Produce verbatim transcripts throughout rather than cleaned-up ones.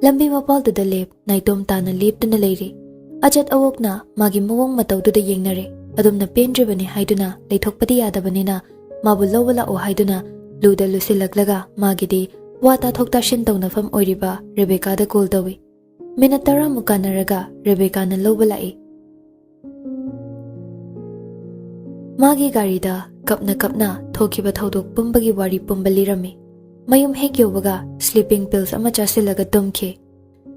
ꯂꯝꯕꯤ ꯃꯄꯥꯜꯗꯨꯗ ꯂꯦꯞ, ꯅꯥꯏꯇꯣꯝ ꯇꯥꯅ ꯂꯦꯞꯇꯨꯅ ꯂꯩꯔꯤ꯫ ꯑꯆꯠ ꯑꯋꯣꯛꯅ ꯃꯥꯒꯤ ꯃꯑꯣꯡ ꯃꯇꯧꯗꯨꯗ ꯌꯦꯡꯅꯔꯦ꯫ ꯑꯗꯨꯝꯅ ꯄꯦꯟꯗ꯭ꯔꯤꯕꯅꯤ ꯍꯥꯏꯗꯨꯅ ꯂꯩꯊꯣꯛꯄꯗꯤ ꯌꯥꯗꯕꯅꯤꯅ ꯃꯥꯕꯨ ꯂꯧꯕ ꯂꯥꯛꯑꯣ ꯍꯥꯏꯗꯨꯅ ꯂꯨꯗ ꯂꯨꯁꯤꯜꯂꯛꯂꯒ ꯃꯥꯒꯤꯗꯤ ꯋꯥ ꯇꯥꯊꯣꯛ ꯇꯥꯁꯤꯟ ꯇꯧꯅꯐꯝ ꯑꯣꯏꯔꯤꯕ ꯔꯦꯕꯦꯀꯥꯗ ꯀꯣꯜ ꯇꯧꯏ꯫ ꯃꯤꯅꯠ ꯇꯔꯥꯃꯨꯛ ꯀꯥꯟꯅꯔꯒ ꯔꯦꯕꯦꯀꯥꯅ ꯂꯧꯕ ꯂꯥꯛꯏ꯫ ꯃꯥꯒꯤ ꯒꯥꯔꯤꯗ ꯀꯞꯅ ꯀꯞꯅ ꯊꯣꯛꯈꯤꯕ ꯊꯧꯗꯣꯛ ꯄꯨꯝꯕꯒꯤ ꯋꯥꯔꯤ ꯄꯨꯝꯕ ꯂꯤꯔꯝꯃꯤ꯫ ꯃꯌꯨꯝ ꯍꯦꯛ ꯌꯧꯕꯒ sleeping pills ꯑꯃ ꯆꯥꯁꯤꯜꯂꯒ ꯇꯨꯝꯈꯤ꯫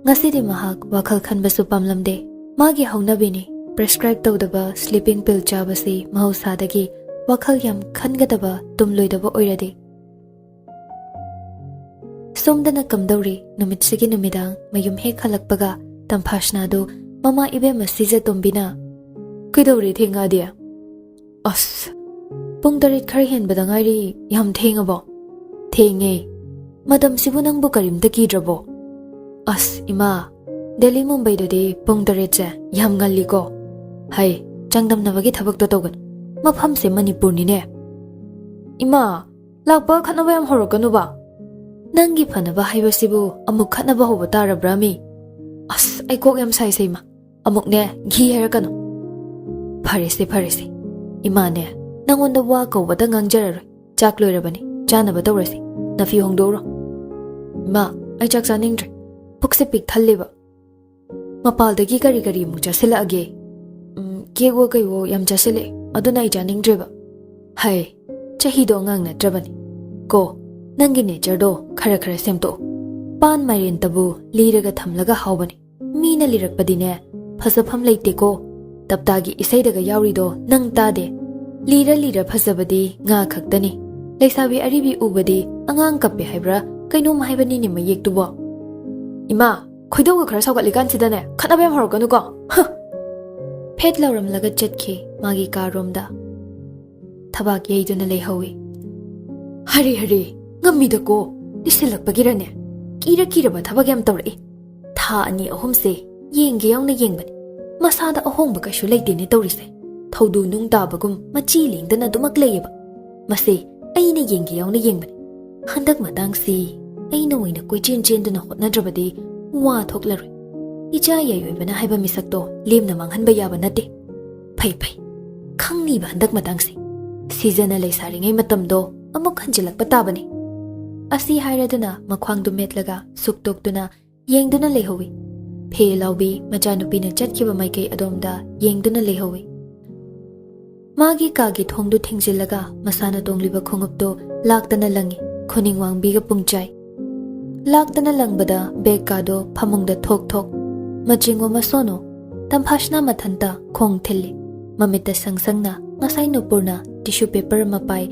ꯉꯁꯤꯗꯤ ꯃꯍꯥꯛ ꯋꯥꯈꯜ ꯈꯟꯕꯁꯨ ꯄꯥꯝꯂꯝꯗꯦ꯫ ꯃꯥꯒꯤ ꯍꯧꯅꯕꯤꯅꯤ, prescribe ꯇꯧꯗꯕ sleeping pill ꯆꯥꯕꯁꯤ ꯃꯍꯧꯁꯥꯗꯒꯤ ꯋꯥꯈꯜ ꯌꯥꯝ ꯈꯟꯒꯗꯕ, ꯇꯨꯝꯂꯣꯏꯗꯕ ꯑꯣꯏꯔꯗꯤ꯫ ꯁꯣꯝꯗꯅ ꯀꯝꯗꯧꯔꯤ? ꯅꯨꯃꯤꯠꯁꯤꯒꯤ ꯅꯨꯃꯤꯗꯥꯡ ꯃꯌꯨꯝ ꯍꯦꯛ ꯍꯜꯂꯛꯄꯒ ꯇꯝꯐꯥꯁꯅꯥꯗꯨ ꯃꯃꯥ ꯏꯕꯦꯝꯃ ꯁꯤꯖꯇꯣꯝꯕꯤꯅ, "ꯀꯩꯗꯧꯔꯦ ꯊꯦꯡꯉꯛꯑꯗꯤ?" "ꯑꯁ, ꯄꯨꯡ ꯇꯔꯦꯠ ꯈꯔ ꯍꯦꯟꯕꯗ ꯉꯥꯏꯔꯤ, ꯌꯥꯝ ꯊꯦꯡꯉꯕꯣ?" "ꯊꯦꯡꯉꯦ꯫ ꯃꯇꯝꯁꯤꯕꯨ ꯅꯪꯕꯨ ꯀꯔꯤꯝꯇ ꯀꯤꯗ꯭ꯔꯕꯣ?" "ꯑꯁ ꯏꯃꯥ, ꯗꯦꯜꯂꯤ ꯃꯨꯝꯕꯩꯗꯗꯤ ꯄꯨꯡ ꯇꯔꯦꯠꯁꯦ ꯌꯥꯝ ꯉꯜꯂꯤꯀꯣ꯫ ꯍꯩ, ꯆꯥꯡꯗꯝꯅꯕꯒꯤ ꯊꯕꯛꯇꯣ ꯇꯧꯒꯅꯨ꯫ ꯃꯐꯝꯁꯦ ꯃꯅꯤꯄꯨꯔꯅꯤꯅꯦ꯫ ꯏꯃꯥ, ꯂꯥꯛꯄ ꯈꯠꯅꯕ ꯌꯥꯝ ꯍꯧꯔꯛꯀꯅꯨꯕ꯫ ꯅꯪꯒꯤ ꯐꯅꯕ ꯍꯥꯏꯕꯁꯤꯕꯨ ꯑꯃꯨꯛ ꯈꯠꯅꯕ ꯍꯧꯕ ꯇꯥꯔꯕ꯭ꯔꯥ ꯃꯤ? ꯑꯁ, ꯑꯩ ꯀꯣꯛ ꯌꯥꯝ ꯁꯥꯏꯁꯦ ꯏꯃꯥ꯫ ꯑꯃꯨꯛꯅꯦ ꯘꯤ ꯍꯥꯏꯔꯛꯀꯅꯨ꯫ ꯐꯔꯦꯁꯦ, ꯐꯔꯦꯁꯦ꯫ ꯏꯃꯥꯅꯦ, ꯅꯪꯉꯣꯟꯗ ꯋꯥ ꯀꯧꯕꯗ ꯉꯥꯡꯖꯔꯔꯣꯏ꯫ ꯆꯥꯛ ꯂꯣꯏꯔꯕꯅꯤ, ꯆꯥꯅꯕ ꯇꯧꯔꯁꯤ꯫ ꯅꯐꯤ ꯍꯣꯡꯗꯣꯛꯎꯔꯣ꯫" "ꯏꯃꯥ, ꯑꯩ ꯆꯥꯛ ꯆꯥꯅꯤꯡꯗ꯭ꯔꯦ꯫ ꯄꯨꯛꯁꯦ ꯄꯤꯛ ꯊꯜꯂꯦꯕ꯫ ꯃꯄꯥꯜꯗꯒꯤ ꯀꯔꯤ ꯀꯔꯤ ꯑꯃꯨꯛ ꯆꯥꯁꯤꯜꯂꯛꯑꯒꯦ?" "ꯎꯝ, ꯀꯦꯛꯋꯣ ꯀꯩꯋꯣ ꯌꯥꯝ ꯆꯥꯁꯤꯜꯂꯛꯑꯦ, ꯑꯗꯨꯅ ꯑꯩ ꯆꯥꯅꯤꯡꯗ꯭ꯔꯦꯕ꯫" "ꯍꯩ, ꯆꯍꯤꯗꯣ ꯑꯉꯥꯡ ꯅꯠꯇ꯭ꯔꯕꯅꯤ꯫ ꯀꯣ, ꯅꯪꯒꯤ natureꯗꯣ ꯈꯔ ꯈꯔ ꯁꯦꯝꯗꯣꯛꯑꯣ꯫ ꯄꯥꯟ ꯃꯥꯏꯔꯦꯟꯇꯕꯨ ꯂꯤꯔꯒ ꯊꯝꯂꯒ ꯍꯥꯎꯕꯅꯤ꯫ ꯃꯤꯅ ꯂꯤꯔꯛꯄꯗꯤꯅꯦ, ꯐꯖꯐꯝ ꯂꯩꯇꯦꯀꯣ꯫ ꯇꯞꯇꯥꯒꯤ ꯏꯁꯩꯗꯒ ꯌꯥꯎꯔꯤꯗꯣ ꯅꯪ ꯇꯥꯗꯦ꯫ ꯂꯤꯔ ꯂꯤꯔ ꯐꯖꯕꯗꯤ ꯉꯥ ꯈꯛꯇꯅꯤ꯫ ꯂꯩꯁꯥꯕꯤ ꯑꯔꯤꯕꯤ ꯎꯕꯗꯤ ꯑꯉꯥꯡ ꯀꯞꯄꯦ ꯍꯥꯏꯕ꯭ꯔꯥ ꯀꯩꯅꯣꯝ ꯍꯥꯏꯕꯅꯤꯅꯦ ꯃꯌꯦꯛꯇꯨꯕꯣ꯫" "ꯏꯃꯥ, ꯈꯣꯏꯗꯧꯒ ꯈꯔ ꯁꯥꯎꯒꯠꯂꯤꯀꯥꯟꯁꯤꯗꯅꯦ ꯈꯠꯅꯕ ꯌꯥꯝ ꯍꯧꯔꯛꯀꯅꯨꯀꯣ꯫ ꯍ!" ꯐꯦꯠ ꯂꯥꯎꯔꯝꯂꯒ ꯆꯠꯈꯤ ꯃꯥꯒꯤ ꯀꯥꯔꯣꯝꯗ꯫ ꯊꯕꯥꯛ ꯌꯩꯗꯨꯅ ꯂꯩꯍꯧꯏ꯫ "ꯍꯔꯦ ꯍꯔꯦ, ꯉꯝꯃꯤꯗꯀꯣ, ꯂꯤꯁꯤꯜꯂꯛꯄꯒꯤꯔꯅꯦ? ꯀꯤꯔ ꯀꯤꯔꯕ ꯊꯕꯛ ꯌꯥꯝ ꯇꯧꯔꯛꯏ꯫ ꯊꯥ ꯑꯅꯤ ꯑꯍꯨꯝꯁꯦ ꯌꯦꯡꯒꯦ ꯌꯥꯎꯅ ꯌꯦꯡꯕꯅꯤ꯫ ꯃꯁꯥꯗ ꯑꯍꯣꯡꯕ ꯀꯩꯁꯨ ꯂꯩꯇꯦꯅꯦ ꯇꯧꯔꯤꯁꯦ꯫ ꯊꯧꯗꯨ ꯅꯨꯡ ꯇꯥꯕꯒꯨꯝ ꯃꯆꯤ ꯂꯦꯡꯗꯅ ꯑꯗꯨꯃꯛ ꯂꯩꯌꯦꯕ꯫ ꯃꯁꯦ ꯑꯩꯅ ꯌꯦꯡꯒꯦ ꯌꯥꯎꯅ ꯌꯦꯡꯕꯅꯤ꯫ ꯍꯟꯗꯛ ꯃꯇꯥꯡꯁꯤ ꯑꯩꯅ ꯑꯣꯏꯅ ꯀꯣꯏꯆꯦꯟ ꯆꯦꯟꯗꯨꯅ ꯍꯣꯠꯅꯗ꯭ꯔꯕꯗꯤ ꯋꯥ ꯊꯣꯛꯂꯔꯣꯏ꯫ ꯏꯆꯥ ꯌꯥꯏꯑꯣꯏꯕꯅ ꯍꯥꯏꯕ ꯃꯤꯁꯛꯇꯣ ꯂꯦꯝꯅ ꯃꯥꯡꯍꯟꯕ ꯌꯥꯕ ꯅꯠꯇꯦ꯫ ꯐꯩ ꯐꯩ, ꯈꯪꯅꯤꯕ ꯍꯟꯗꯛ ꯃꯇꯥꯡꯁꯤ꯫ ꯁꯤꯖꯅ ꯂꯩꯁꯥꯔꯤꯉꯩ ꯃꯇꯝꯗꯣ ꯑꯃꯨꯛ ꯍꯟꯖꯤꯜꯂꯛꯄ ꯇꯥꯕꯅꯤ꯫ ꯑꯁꯤ ꯍꯥꯏꯔꯗꯨꯅ ꯃꯈ꯭ꯋꯥꯡꯗꯨ ꯃꯦꯠꯂꯒ ꯁꯨꯛꯇꯣꯛꯇꯨꯅ ꯌꯦꯡꯗꯨꯅ ꯂꯩꯍꯧꯏ꯫ ꯐꯦ ꯂꯥꯎꯕꯤ ꯃꯆꯥꯅꯨꯄꯤꯅ ꯆꯠꯈꯤꯕ ꯃꯥꯏꯀꯩ ꯑꯗꯣꯝꯗ ꯌꯦꯡꯗꯨꯅ ꯂꯩꯍꯧꯏ꯫ ꯃꯥꯒꯤ ꯀꯥꯒꯤ ꯊꯣꯡꯗꯨ ꯊꯤꯡꯖꯤꯜꯂꯒ ꯃꯁꯥꯅ ꯇꯣꯡꯂꯤꯕ ꯈꯣꯡꯎꯞꯇꯨ ꯂꯥꯛꯇꯅ ꯂꯪꯏ꯫ ꯈꯨꯅꯤꯡ ꯋꯥꯡꯕꯤꯒ ꯄꯨꯡꯆꯥꯏ꯫ ꯂꯥꯛꯇꯅ ꯂꯪꯕꯗ ꯕꯦꯒ ꯀꯥꯗꯣ ꯐꯃꯨꯡꯗ ꯊꯣꯛ ꯊꯣꯛ꯫ ꯃꯆꯤꯡ ꯑꯃ ꯁꯣꯅꯣ꯫ ꯇꯝꯐꯥꯁꯅꯥ ꯃꯊꯟꯇ ꯈꯣꯡ ꯊꯤꯜꯂꯤ꯫ ꯃꯃꯤꯠꯇ ꯁꯪ ꯁꯪꯅ ꯉꯁꯥꯏ ꯅꯨꯄꯨꯔꯅ ꯇꯤꯁꯨ ꯄꯦꯄꯔ ꯑꯃ ꯄꯥꯏ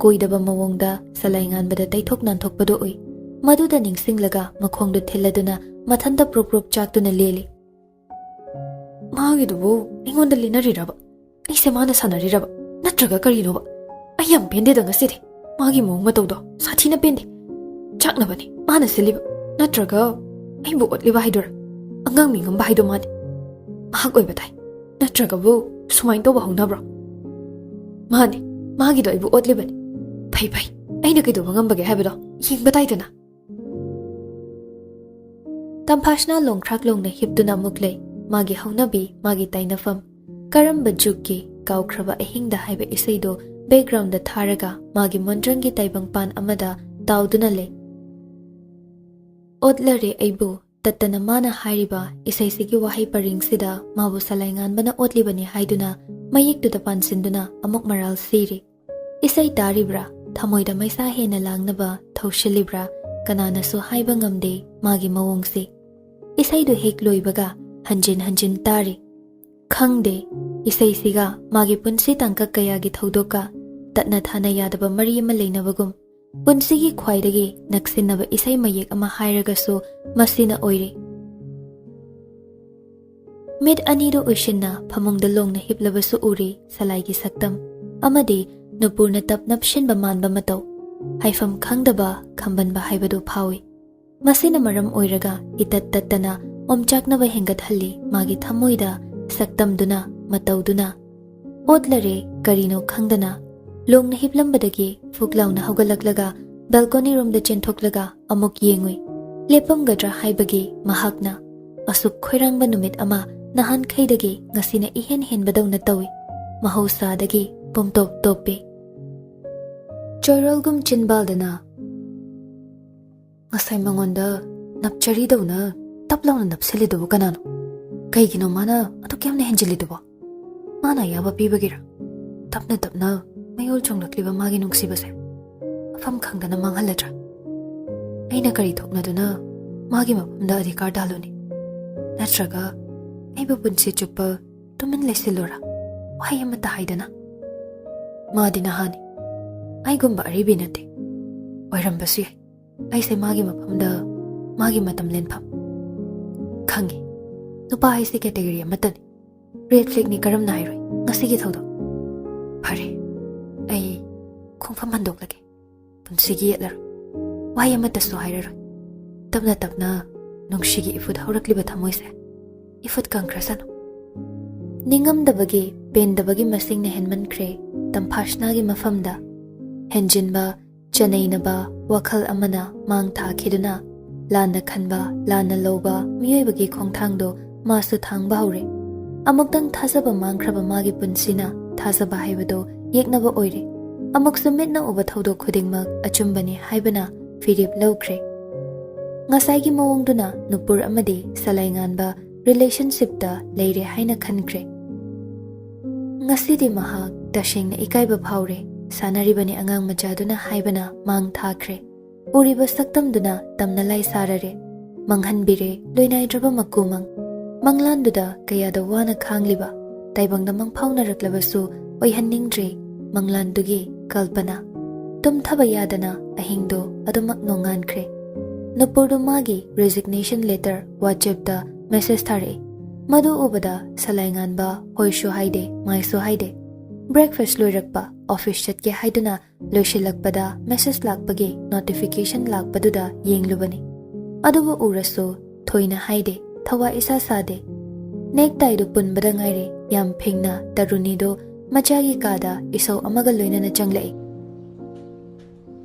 ꯀꯣꯏꯗꯕ ꯃꯑꯣꯡꯗ ꯁꯂꯥꯏ ꯉꯥꯟꯕꯗ ꯇꯩꯊꯣꯛ ꯅꯥꯟꯊꯣꯛꯄꯗꯨ ꯎꯏ꯫ ꯃꯗꯨꯗ ꯅꯤꯡꯁꯤꯡꯂꯒ ꯃꯈꯣꯡꯗꯨ ꯊꯤꯜꯂꯗꯨꯅ ꯃꯊꯟꯇ ꯄ꯭ꯔꯨꯞ ꯄ꯭ꯔꯨꯞ ꯆꯥꯛꯇꯨꯅ ꯂꯦꯜꯂꯤ꯫ ꯃꯥꯒꯤꯗꯨꯕꯨ ꯑꯩꯉꯣꯟꯗ ꯂꯤꯟꯅꯔꯤꯔꯕ? ꯑꯩꯁꯦ ꯃꯥꯅ ꯁꯥꯟꯅꯔꯤꯔꯕ? ꯅꯠꯇ꯭ꯔꯒ ꯀꯔꯤꯅꯣꯕ? ꯑꯩ ꯌꯥꯝ ꯄꯦꯟꯗꯦꯗ ꯉꯁꯤꯗꯤ꯫ ꯃꯥꯒꯤ ꯃꯑꯣꯡ ꯃꯇꯧꯗꯣ ꯁꯥꯊꯤꯅ ꯄꯦꯟꯗꯦ꯫ ꯆꯥꯛꯅꯕꯅꯤ ꯃꯥꯅ ꯁꯤꯜꯂꯤꯕ, ꯅꯠꯇ꯭ꯔꯒ ꯑꯩꯕꯨ ꯑꯣꯠꯂꯤꯕ ꯍꯥꯏꯗꯣꯏꯔꯥ? ꯑꯉꯥꯡ ꯃꯤ ꯉꯝꯕ ꯍꯥꯏꯗꯣ ꯃꯥꯅꯤ꯫ ꯃꯍꯥꯛ ꯑꯣꯏꯕ ꯇꯥꯏ꯫ ꯅꯠꯇ꯭ꯔꯒꯕꯨ ꯁꯨꯃꯥꯏꯅ ꯇꯧꯕ ꯍꯧꯅꯕ꯭ꯔꯣ? ꯃꯥꯅꯤ, ꯃꯥꯒꯤꯗꯣ ꯑꯩꯕꯨ ꯑꯣꯠꯂꯤꯕꯅꯤ꯫ ꯐꯩ ꯐꯩ, ꯑꯩꯅ ꯀꯩꯗꯧꯕ ꯉꯝꯕꯒꯦ ꯍꯥꯏꯕꯗꯣ ꯌꯦꯡꯕ ꯇꯥꯏꯗꯅ꯫ ꯇꯝꯐꯥꯁꯅꯥ ꯂꯣꯡꯈ꯭ꯔꯥꯛ ꯂꯣꯡꯅ ꯍꯤꯞꯇꯨꯅ ꯑꯃꯨꯛ ꯂꯩ꯫ ꯃꯥꯒꯤ ꯍꯧꯅꯕꯤ, ꯃꯥꯒꯤ ꯇꯥꯏꯅꯐꯝ꯫ ꯀꯔꯝꯕ ꯖꯨꯒꯀꯤ ꯀꯥꯎꯈ꯭ꯔꯕ ꯑꯍꯤꯡꯗ ꯍꯥꯏꯕ ꯏꯁꯩꯗꯣ ꯕꯦꯛꯒ꯭ꯔꯥꯎꯟꯗ ꯊꯥꯔꯒ ꯃꯥꯒꯤ ꯃꯣꯟꯗ꯭ꯔꯪꯒꯤ ꯇꯥꯏꯕꯪꯄꯥꯟ ꯑꯃꯗ ꯇꯥꯎꯗꯨꯅ ꯂꯩ꯫ "ꯑꯣꯠꯂꯔꯦ ꯑꯩꯕꯨ" ꯇꯠꯇꯅ ꯃꯥꯅ ꯍꯥꯏꯔꯤꯕ ꯏꯁꯩꯁꯤꯒꯤ ꯋꯥꯍꯩ ꯄꯔꯤꯡꯁꯤꯗ ꯃꯥꯕꯨ ꯁꯂꯥꯏ ꯉꯥꯟꯕꯅ ꯑꯣꯠꯂꯤꯕꯅꯤ ꯍꯥꯏꯗꯨꯅ ꯃꯌꯦꯛꯇꯨꯗ ꯄꯥꯟꯁꯤꯟꯗꯨꯅ ꯑꯃꯨꯛ ꯃꯔꯥꯜ ꯁꯤꯔꯤ꯫ ꯏꯁꯩ ꯇꯥꯔꯤꯕ꯭ꯔꯥ? ꯊꯃꯣꯏꯗ ꯃꯩꯁꯥ ꯍꯦꯟꯅ ꯂꯥꯡꯅꯕ ꯊꯧꯁꯤꯜꯂꯤꯕ꯭ꯔꯥ? ꯀꯅꯥꯅꯁꯨ ꯍꯥꯏꯕ ꯉꯝꯗꯦ ꯃꯥꯒꯤ ꯃꯑꯣꯡꯁꯦ꯫ ꯏꯁꯩꯗꯨ ꯍꯦꯛ ꯂꯣꯏꯕꯒ ꯍꯟꯖꯤꯟ ꯍꯟꯖꯤꯟ ꯇꯥꯔꯤ꯫ ꯈꯪꯗꯦ, ꯏꯁꯩꯁꯤꯒ ꯃꯥꯒꯤ ꯄꯨꯟꯁꯤ ꯇꯥꯡꯀꯛ ꯀꯌꯥꯒꯤ ꯊꯧꯗꯣꯛꯀ ꯇꯠꯅ ꯊꯥꯅ ꯌꯥꯗꯕ ꯃꯔꯤ ꯑꯃ ꯂꯩꯅꯕꯒꯨꯝ꯫ ꯄꯨꯟꯁꯤꯒꯤ ꯈ꯭ꯋꯥꯏꯗꯒꯤ ꯅꯛꯁꯤꯟꯅꯕ ꯏꯁꯩ ꯃꯌꯦꯛ ꯑꯃ ꯍꯥꯏꯔꯒꯁꯨ ꯃꯁꯤꯅ ꯑꯣꯏꯔꯤ꯫ ꯃꯤꯠ ꯑꯅꯤꯗꯨ ꯎꯏꯁꯤꯟꯅ ꯐꯃꯨꯡꯗ ꯂꯣꯡꯅ ꯍꯤꯞꯂꯕꯁꯨ ꯎꯔꯤ ꯁꯂꯥꯏꯒꯤ ꯁꯛꯇꯝ ꯑꯃꯗꯤ ꯅꯨꯄꯨꯔꯅ ꯇꯞ ꯅꯞꯁꯤꯟꯕ ꯃꯥꯟꯕ ꯃꯇꯧ꯫ ꯍꯥꯏꯐꯝ ꯈꯪꯗꯕ ꯈꯝꯕꯟꯕ ꯍꯥꯏꯕꯗꯨ ꯐꯥꯎꯏ꯫ ꯃꯁꯤꯅ ꯃꯔꯝ ꯑꯣꯏꯔꯒ ꯏꯇꯠ ꯇꯠꯇꯅ ꯑꯣꯝꯆꯥꯛꯅꯕ ꯍꯦꯟꯒꯠꯍꯜꯂꯤ ꯃꯥꯒꯤ ꯊꯃꯣꯏꯗ ꯁꯛꯇꯝꯗꯨꯅ, ꯃꯇꯧꯗꯨꯅ꯫ ꯑꯣꯠꯂꯔꯦ ꯀꯔꯤꯅꯣ ꯈꯪꯗꯅ꯫ ꯂꯣꯡꯅ ꯍꯤꯞꯂꯝꯕꯗꯒꯤ ꯐꯨꯛ ꯂꯥꯎꯅ ꯍꯧꯒꯠꯂꯛꯂꯒ ꯕꯦꯜꯀꯣꯅꯤ ꯔꯣꯝꯗ ꯆꯦꯟꯊꯣꯛꯂꯒ ꯑꯃꯨꯛ ꯌꯦꯡꯉꯨꯏ꯫ ꯂꯦꯞꯄꯝꯒꯗ꯭ꯔꯥ ꯍꯥꯏꯕꯒꯤ ꯃꯍꯥꯛꯅ ꯑꯁꯨꯛ ꯈꯣꯏꯔꯥꯡꯕ ꯅꯨꯃꯤꯠ ꯑꯃ ꯅꯍꯥꯟꯈꯩꯗꯒꯤ ꯉꯁꯤꯅ ꯏꯍꯦꯟ ꯍꯦꯟꯕꯗꯧꯅ ꯇꯧꯏ꯫ ꯃꯍꯧꯁꯥꯗꯒꯤ ꯄꯨꯝꯇꯣꯞ ꯇꯣꯞꯄꯤ꯫ ꯆꯣꯏꯔꯣꯜꯒꯨꯝ ꯆꯤꯟꯕꯥꯜꯗꯅ ꯉꯁꯥꯏ ꯃꯉꯣꯟꯗ ꯅꯞꯆꯔꯤꯗꯧꯅ ꯇꯞ ꯂꯥꯎꯅ ꯅꯞꯁꯤꯜꯂꯤꯗꯨꯕꯨ ꯀꯅꯥꯅꯣ? ꯀꯩꯒꯤꯅꯣ ꯃꯥꯅ ꯑꯗꯨꯛ ꯌꯥꯝꯅ ꯍꯦꯟꯖꯤꯜꯂꯤꯗꯨꯕꯣ? ꯃꯥꯅ ꯑꯌꯥꯕ ꯄꯤꯕꯒꯤꯔ? ꯇꯞꯅ ꯇꯞꯅ ꯃꯌꯣꯜ ꯆꯣꯡꯂꯛꯂꯤꯕ ꯃꯥꯒꯤ ꯅꯨꯡꯁꯤꯕꯁꯦ ꯃꯐꯝ ꯈꯪꯗꯅ ꯃꯥꯡꯍꯜꯂꯗ꯭ꯔꯥ? ꯑꯩꯅ ꯀꯔꯤ ꯊꯣꯛꯅꯗꯨꯅ ꯃꯥꯒꯤ ꯃꯐꯝꯗ ꯑꯙꯤꯀꯥꯔ ꯇꯥꯜꯂꯨꯅꯤ? ꯅꯠꯇ꯭ꯔꯒ ꯑꯩꯕꯨ ꯄꯨꯟꯁꯤ ꯆꯨꯞꯄ ꯇꯨꯃꯤꯟ ꯂꯩꯁꯤꯜꯂꯨꯔꯥ? ꯋꯥꯍꯩ ꯑꯃꯠꯇ ꯍꯥꯏꯗꯅ꯫ ꯃꯥꯗꯤ ꯅꯍꯥꯅꯤ꯫ ꯑꯩꯒꯨꯝꯕ ꯑꯔꯤꯕꯤ ꯅꯠꯇꯦ꯫ ꯑꯣꯏꯔꯝꯕꯁꯨ ꯌꯥꯏ꯫ ꯑꯩꯁꯦ ꯃꯥꯒꯤ ꯃꯐꯝꯗ ꯃꯥꯒꯤ ꯃꯇꯝ ꯂꯦꯟꯐꯝ꯫ ꯈꯪꯉꯤ꯫ ꯅꯨꯄꯥ ꯍꯥꯏꯁꯦ ꯀꯦꯇꯦꯒꯣꯔꯤ ꯑꯃꯠꯇꯅꯤ꯫ ꯔꯦꯗ ꯐ꯭ꯂꯦꯒꯅꯤ ꯀꯔꯝꯅ ꯍꯥꯏꯔꯣꯏ? ꯉꯁꯤꯒꯤ ꯊꯧꯗꯣꯛ꯫ ꯐꯔꯦ꯫ ꯑꯩ ꯈꯣꯡꯐꯝ ꯍꯟꯗꯣꯛꯂꯒꯦ꯫ ꯄꯨꯟꯁꯤꯒꯤ ꯌꯦꯠꯂꯔꯣꯏ꯫ ꯋꯥꯍꯩ ꯑꯃꯠꯇꯁꯨ ꯍꯥꯏꯔꯔꯣꯏ꯫ ꯇꯞꯅ ꯇꯞꯅ ꯅꯨꯡꯁꯤꯒꯤ ꯏꯐꯨꯠ ꯍꯧꯔꯛꯂꯤꯕ ꯊꯃꯣꯏꯁꯦ ꯏꯐꯨꯠ ꯀꯪꯈ꯭ꯔꯁꯅꯨ꯫ ꯅꯤꯡꯉꯝꯗꯕꯒꯤ, ꯄꯦꯟꯗꯕꯒꯤ ꯃꯁꯤꯡꯅ ꯍꯦꯟꯃꯟꯈ꯭ꯔꯦ ꯇꯝꯐꯥꯁꯅꯥꯒꯤ ꯃꯐꯝꯗ꯫ ꯍꯦꯟꯖꯤꯟꯕ, ꯆꯅꯩꯅꯕ ꯋꯥꯈꯜ ꯑꯃꯅ ꯃꯥꯡ ꯊꯥꯈꯤꯗꯨꯅ ꯂꯥꯟꯅ ꯈꯟꯕ, ꯂꯥꯟꯅ ꯂꯧꯕ ꯃꯤꯑꯣꯏꯕꯒꯤ ꯈꯣꯡꯊꯥꯡꯗꯣ ꯃꯥꯁꯨ ꯊꯥꯡꯕ ꯍꯧꯔꯦ꯫ ꯑꯃꯨꯛꯇꯪ ꯊꯥꯖꯕ ꯃꯥꯡꯈ꯭ꯔꯕ ꯃꯥꯒꯤ ꯄꯨꯟꯁꯤꯅ ꯊꯥꯖꯕ ꯍꯥꯏꯕꯗꯣ ꯌꯦꯛꯅꯕ ꯑꯣꯏꯔꯦ꯫ ꯑꯃꯨꯛꯁꯨ ꯃꯤꯠꯅ ꯎꯕ ꯊꯧꯗꯣꯛ ꯈꯨꯗꯤꯡꯃꯛ ꯑꯆꯨꯝꯕꯅꯤ ꯍꯥꯏꯕꯅ ꯐꯤꯔꯦꯞ ꯂꯧꯈ꯭ꯔꯦ꯫ ꯉꯁꯥꯏꯒꯤ ꯃꯑꯣꯡꯗꯨꯅ ꯅꯨꯄꯨꯔ ꯑꯃꯗꯤ ꯁꯂꯥꯏꯉꯥꯟꯕ ꯔꯤꯂꯦꯁꯟꯁꯤꯞꯇ ꯂꯩꯔꯦ ꯍꯥꯏꯅ ꯈꯟꯈ꯭ꯔꯦ꯫ ꯉꯁꯤꯗꯤ ꯃꯍꯥꯛ ꯇꯁꯦꯡꯅ ꯏꯀꯥꯏꯕ ꯐꯥꯎꯔꯦ꯫ ꯁꯥꯟꯅꯔꯤꯕꯅꯤ ꯑꯉꯥꯡ ꯃꯆꯥꯗꯨꯅ ꯍꯥꯏꯕꯅ ꯃꯥꯡ ꯊꯥꯈ꯭ꯔꯦ꯫ ꯎꯔꯤꯕ ꯁꯛꯇꯝꯗꯨꯅ ꯇꯝꯅ ꯂꯥꯏ ꯁꯥꯔꯔꯦ꯫ ꯃꯥꯡꯍꯟꯕꯤꯔꯦ ꯂꯣꯏꯅꯥꯏꯗ꯭ꯔꯕ ꯃꯀꯨꯃꯪ꯫ ꯃꯪꯂꯥꯟꯗꯨꯗ ꯀꯌꯥꯗ ꯋꯥꯅ ꯈꯥꯡꯂꯤꯕ, ꯇꯥꯏꯕꯪꯗ ꯃꯪꯐꯥꯎꯅꯔꯛꯂꯕꯁꯨ ꯑꯣꯏꯍꯟꯅꯤꯡꯗ꯭ꯔꯦ ꯃꯪꯂꯥꯟꯗꯨꯒꯤ ꯀꯜꯄꯅꯥ꯫ ꯇꯨꯝꯊꯕ ꯌꯥꯗꯅ ꯑꯍꯤꯡꯗꯣ ꯑꯗꯨꯃꯛ ꯅꯣꯡꯉꯥꯟꯈ꯭ꯔꯦ꯫ ꯅꯨꯄꯨꯔꯗꯨ ꯃꯥꯒꯤ ꯔꯤꯖꯤꯒꯅꯦꯁꯟ ꯂꯦꯇꯔ WhatsAppꯇ ꯃꯦꯁꯦꯖ ꯊꯥꯔꯛꯏ꯫ ꯃꯗꯨ ꯎꯕꯗ ꯁꯂꯥꯏꯉꯥꯟꯕ ꯍꯣꯏꯁꯨ ꯍꯥꯏꯗꯦ, ꯃꯥꯏꯁꯨ ꯍꯥꯏꯗꯦ꯫ ꯕ꯭ꯔꯦꯛꯐꯥꯁ ꯂꯣꯏꯔꯛꯄ, ꯑꯣꯐꯤꯁ ꯆꯠꯀꯦ ꯍꯥꯏꯗꯨꯅ ꯂꯣꯏꯁꯤꯜꯂꯛꯄꯗ ꯃꯦꯁꯦꯖ ꯂꯥꯛꯄꯒꯤ ꯅꯣꯇꯤꯐꯤꯀꯦꯁꯟ ꯂꯥꯛꯄꯗꯨꯗ ꯌꯦꯡꯂꯨꯕꯅꯤ꯫ ꯑꯗꯨꯕꯨ ꯎꯔꯁꯨ ꯊꯣꯏꯅ ꯍꯥꯏꯗꯦ, ꯊꯋꯥ ꯏꯁꯥ ꯁꯥꯗꯦ꯫ ꯅꯦꯛ ꯇꯥꯏꯗꯨ ꯄꯨꯟꯕꯗ ꯉꯥꯏꯔꯤ, ꯌꯥꯝ ꯐꯤꯡꯅ ꯇꯔꯨꯅꯤꯗꯨ ꯃꯆꯥꯒꯤ ꯀꯥꯗ ꯏꯁꯧ ꯑꯃꯒ ꯂꯣꯏꯅꯅ ꯆꯪꯂꯛꯏ꯫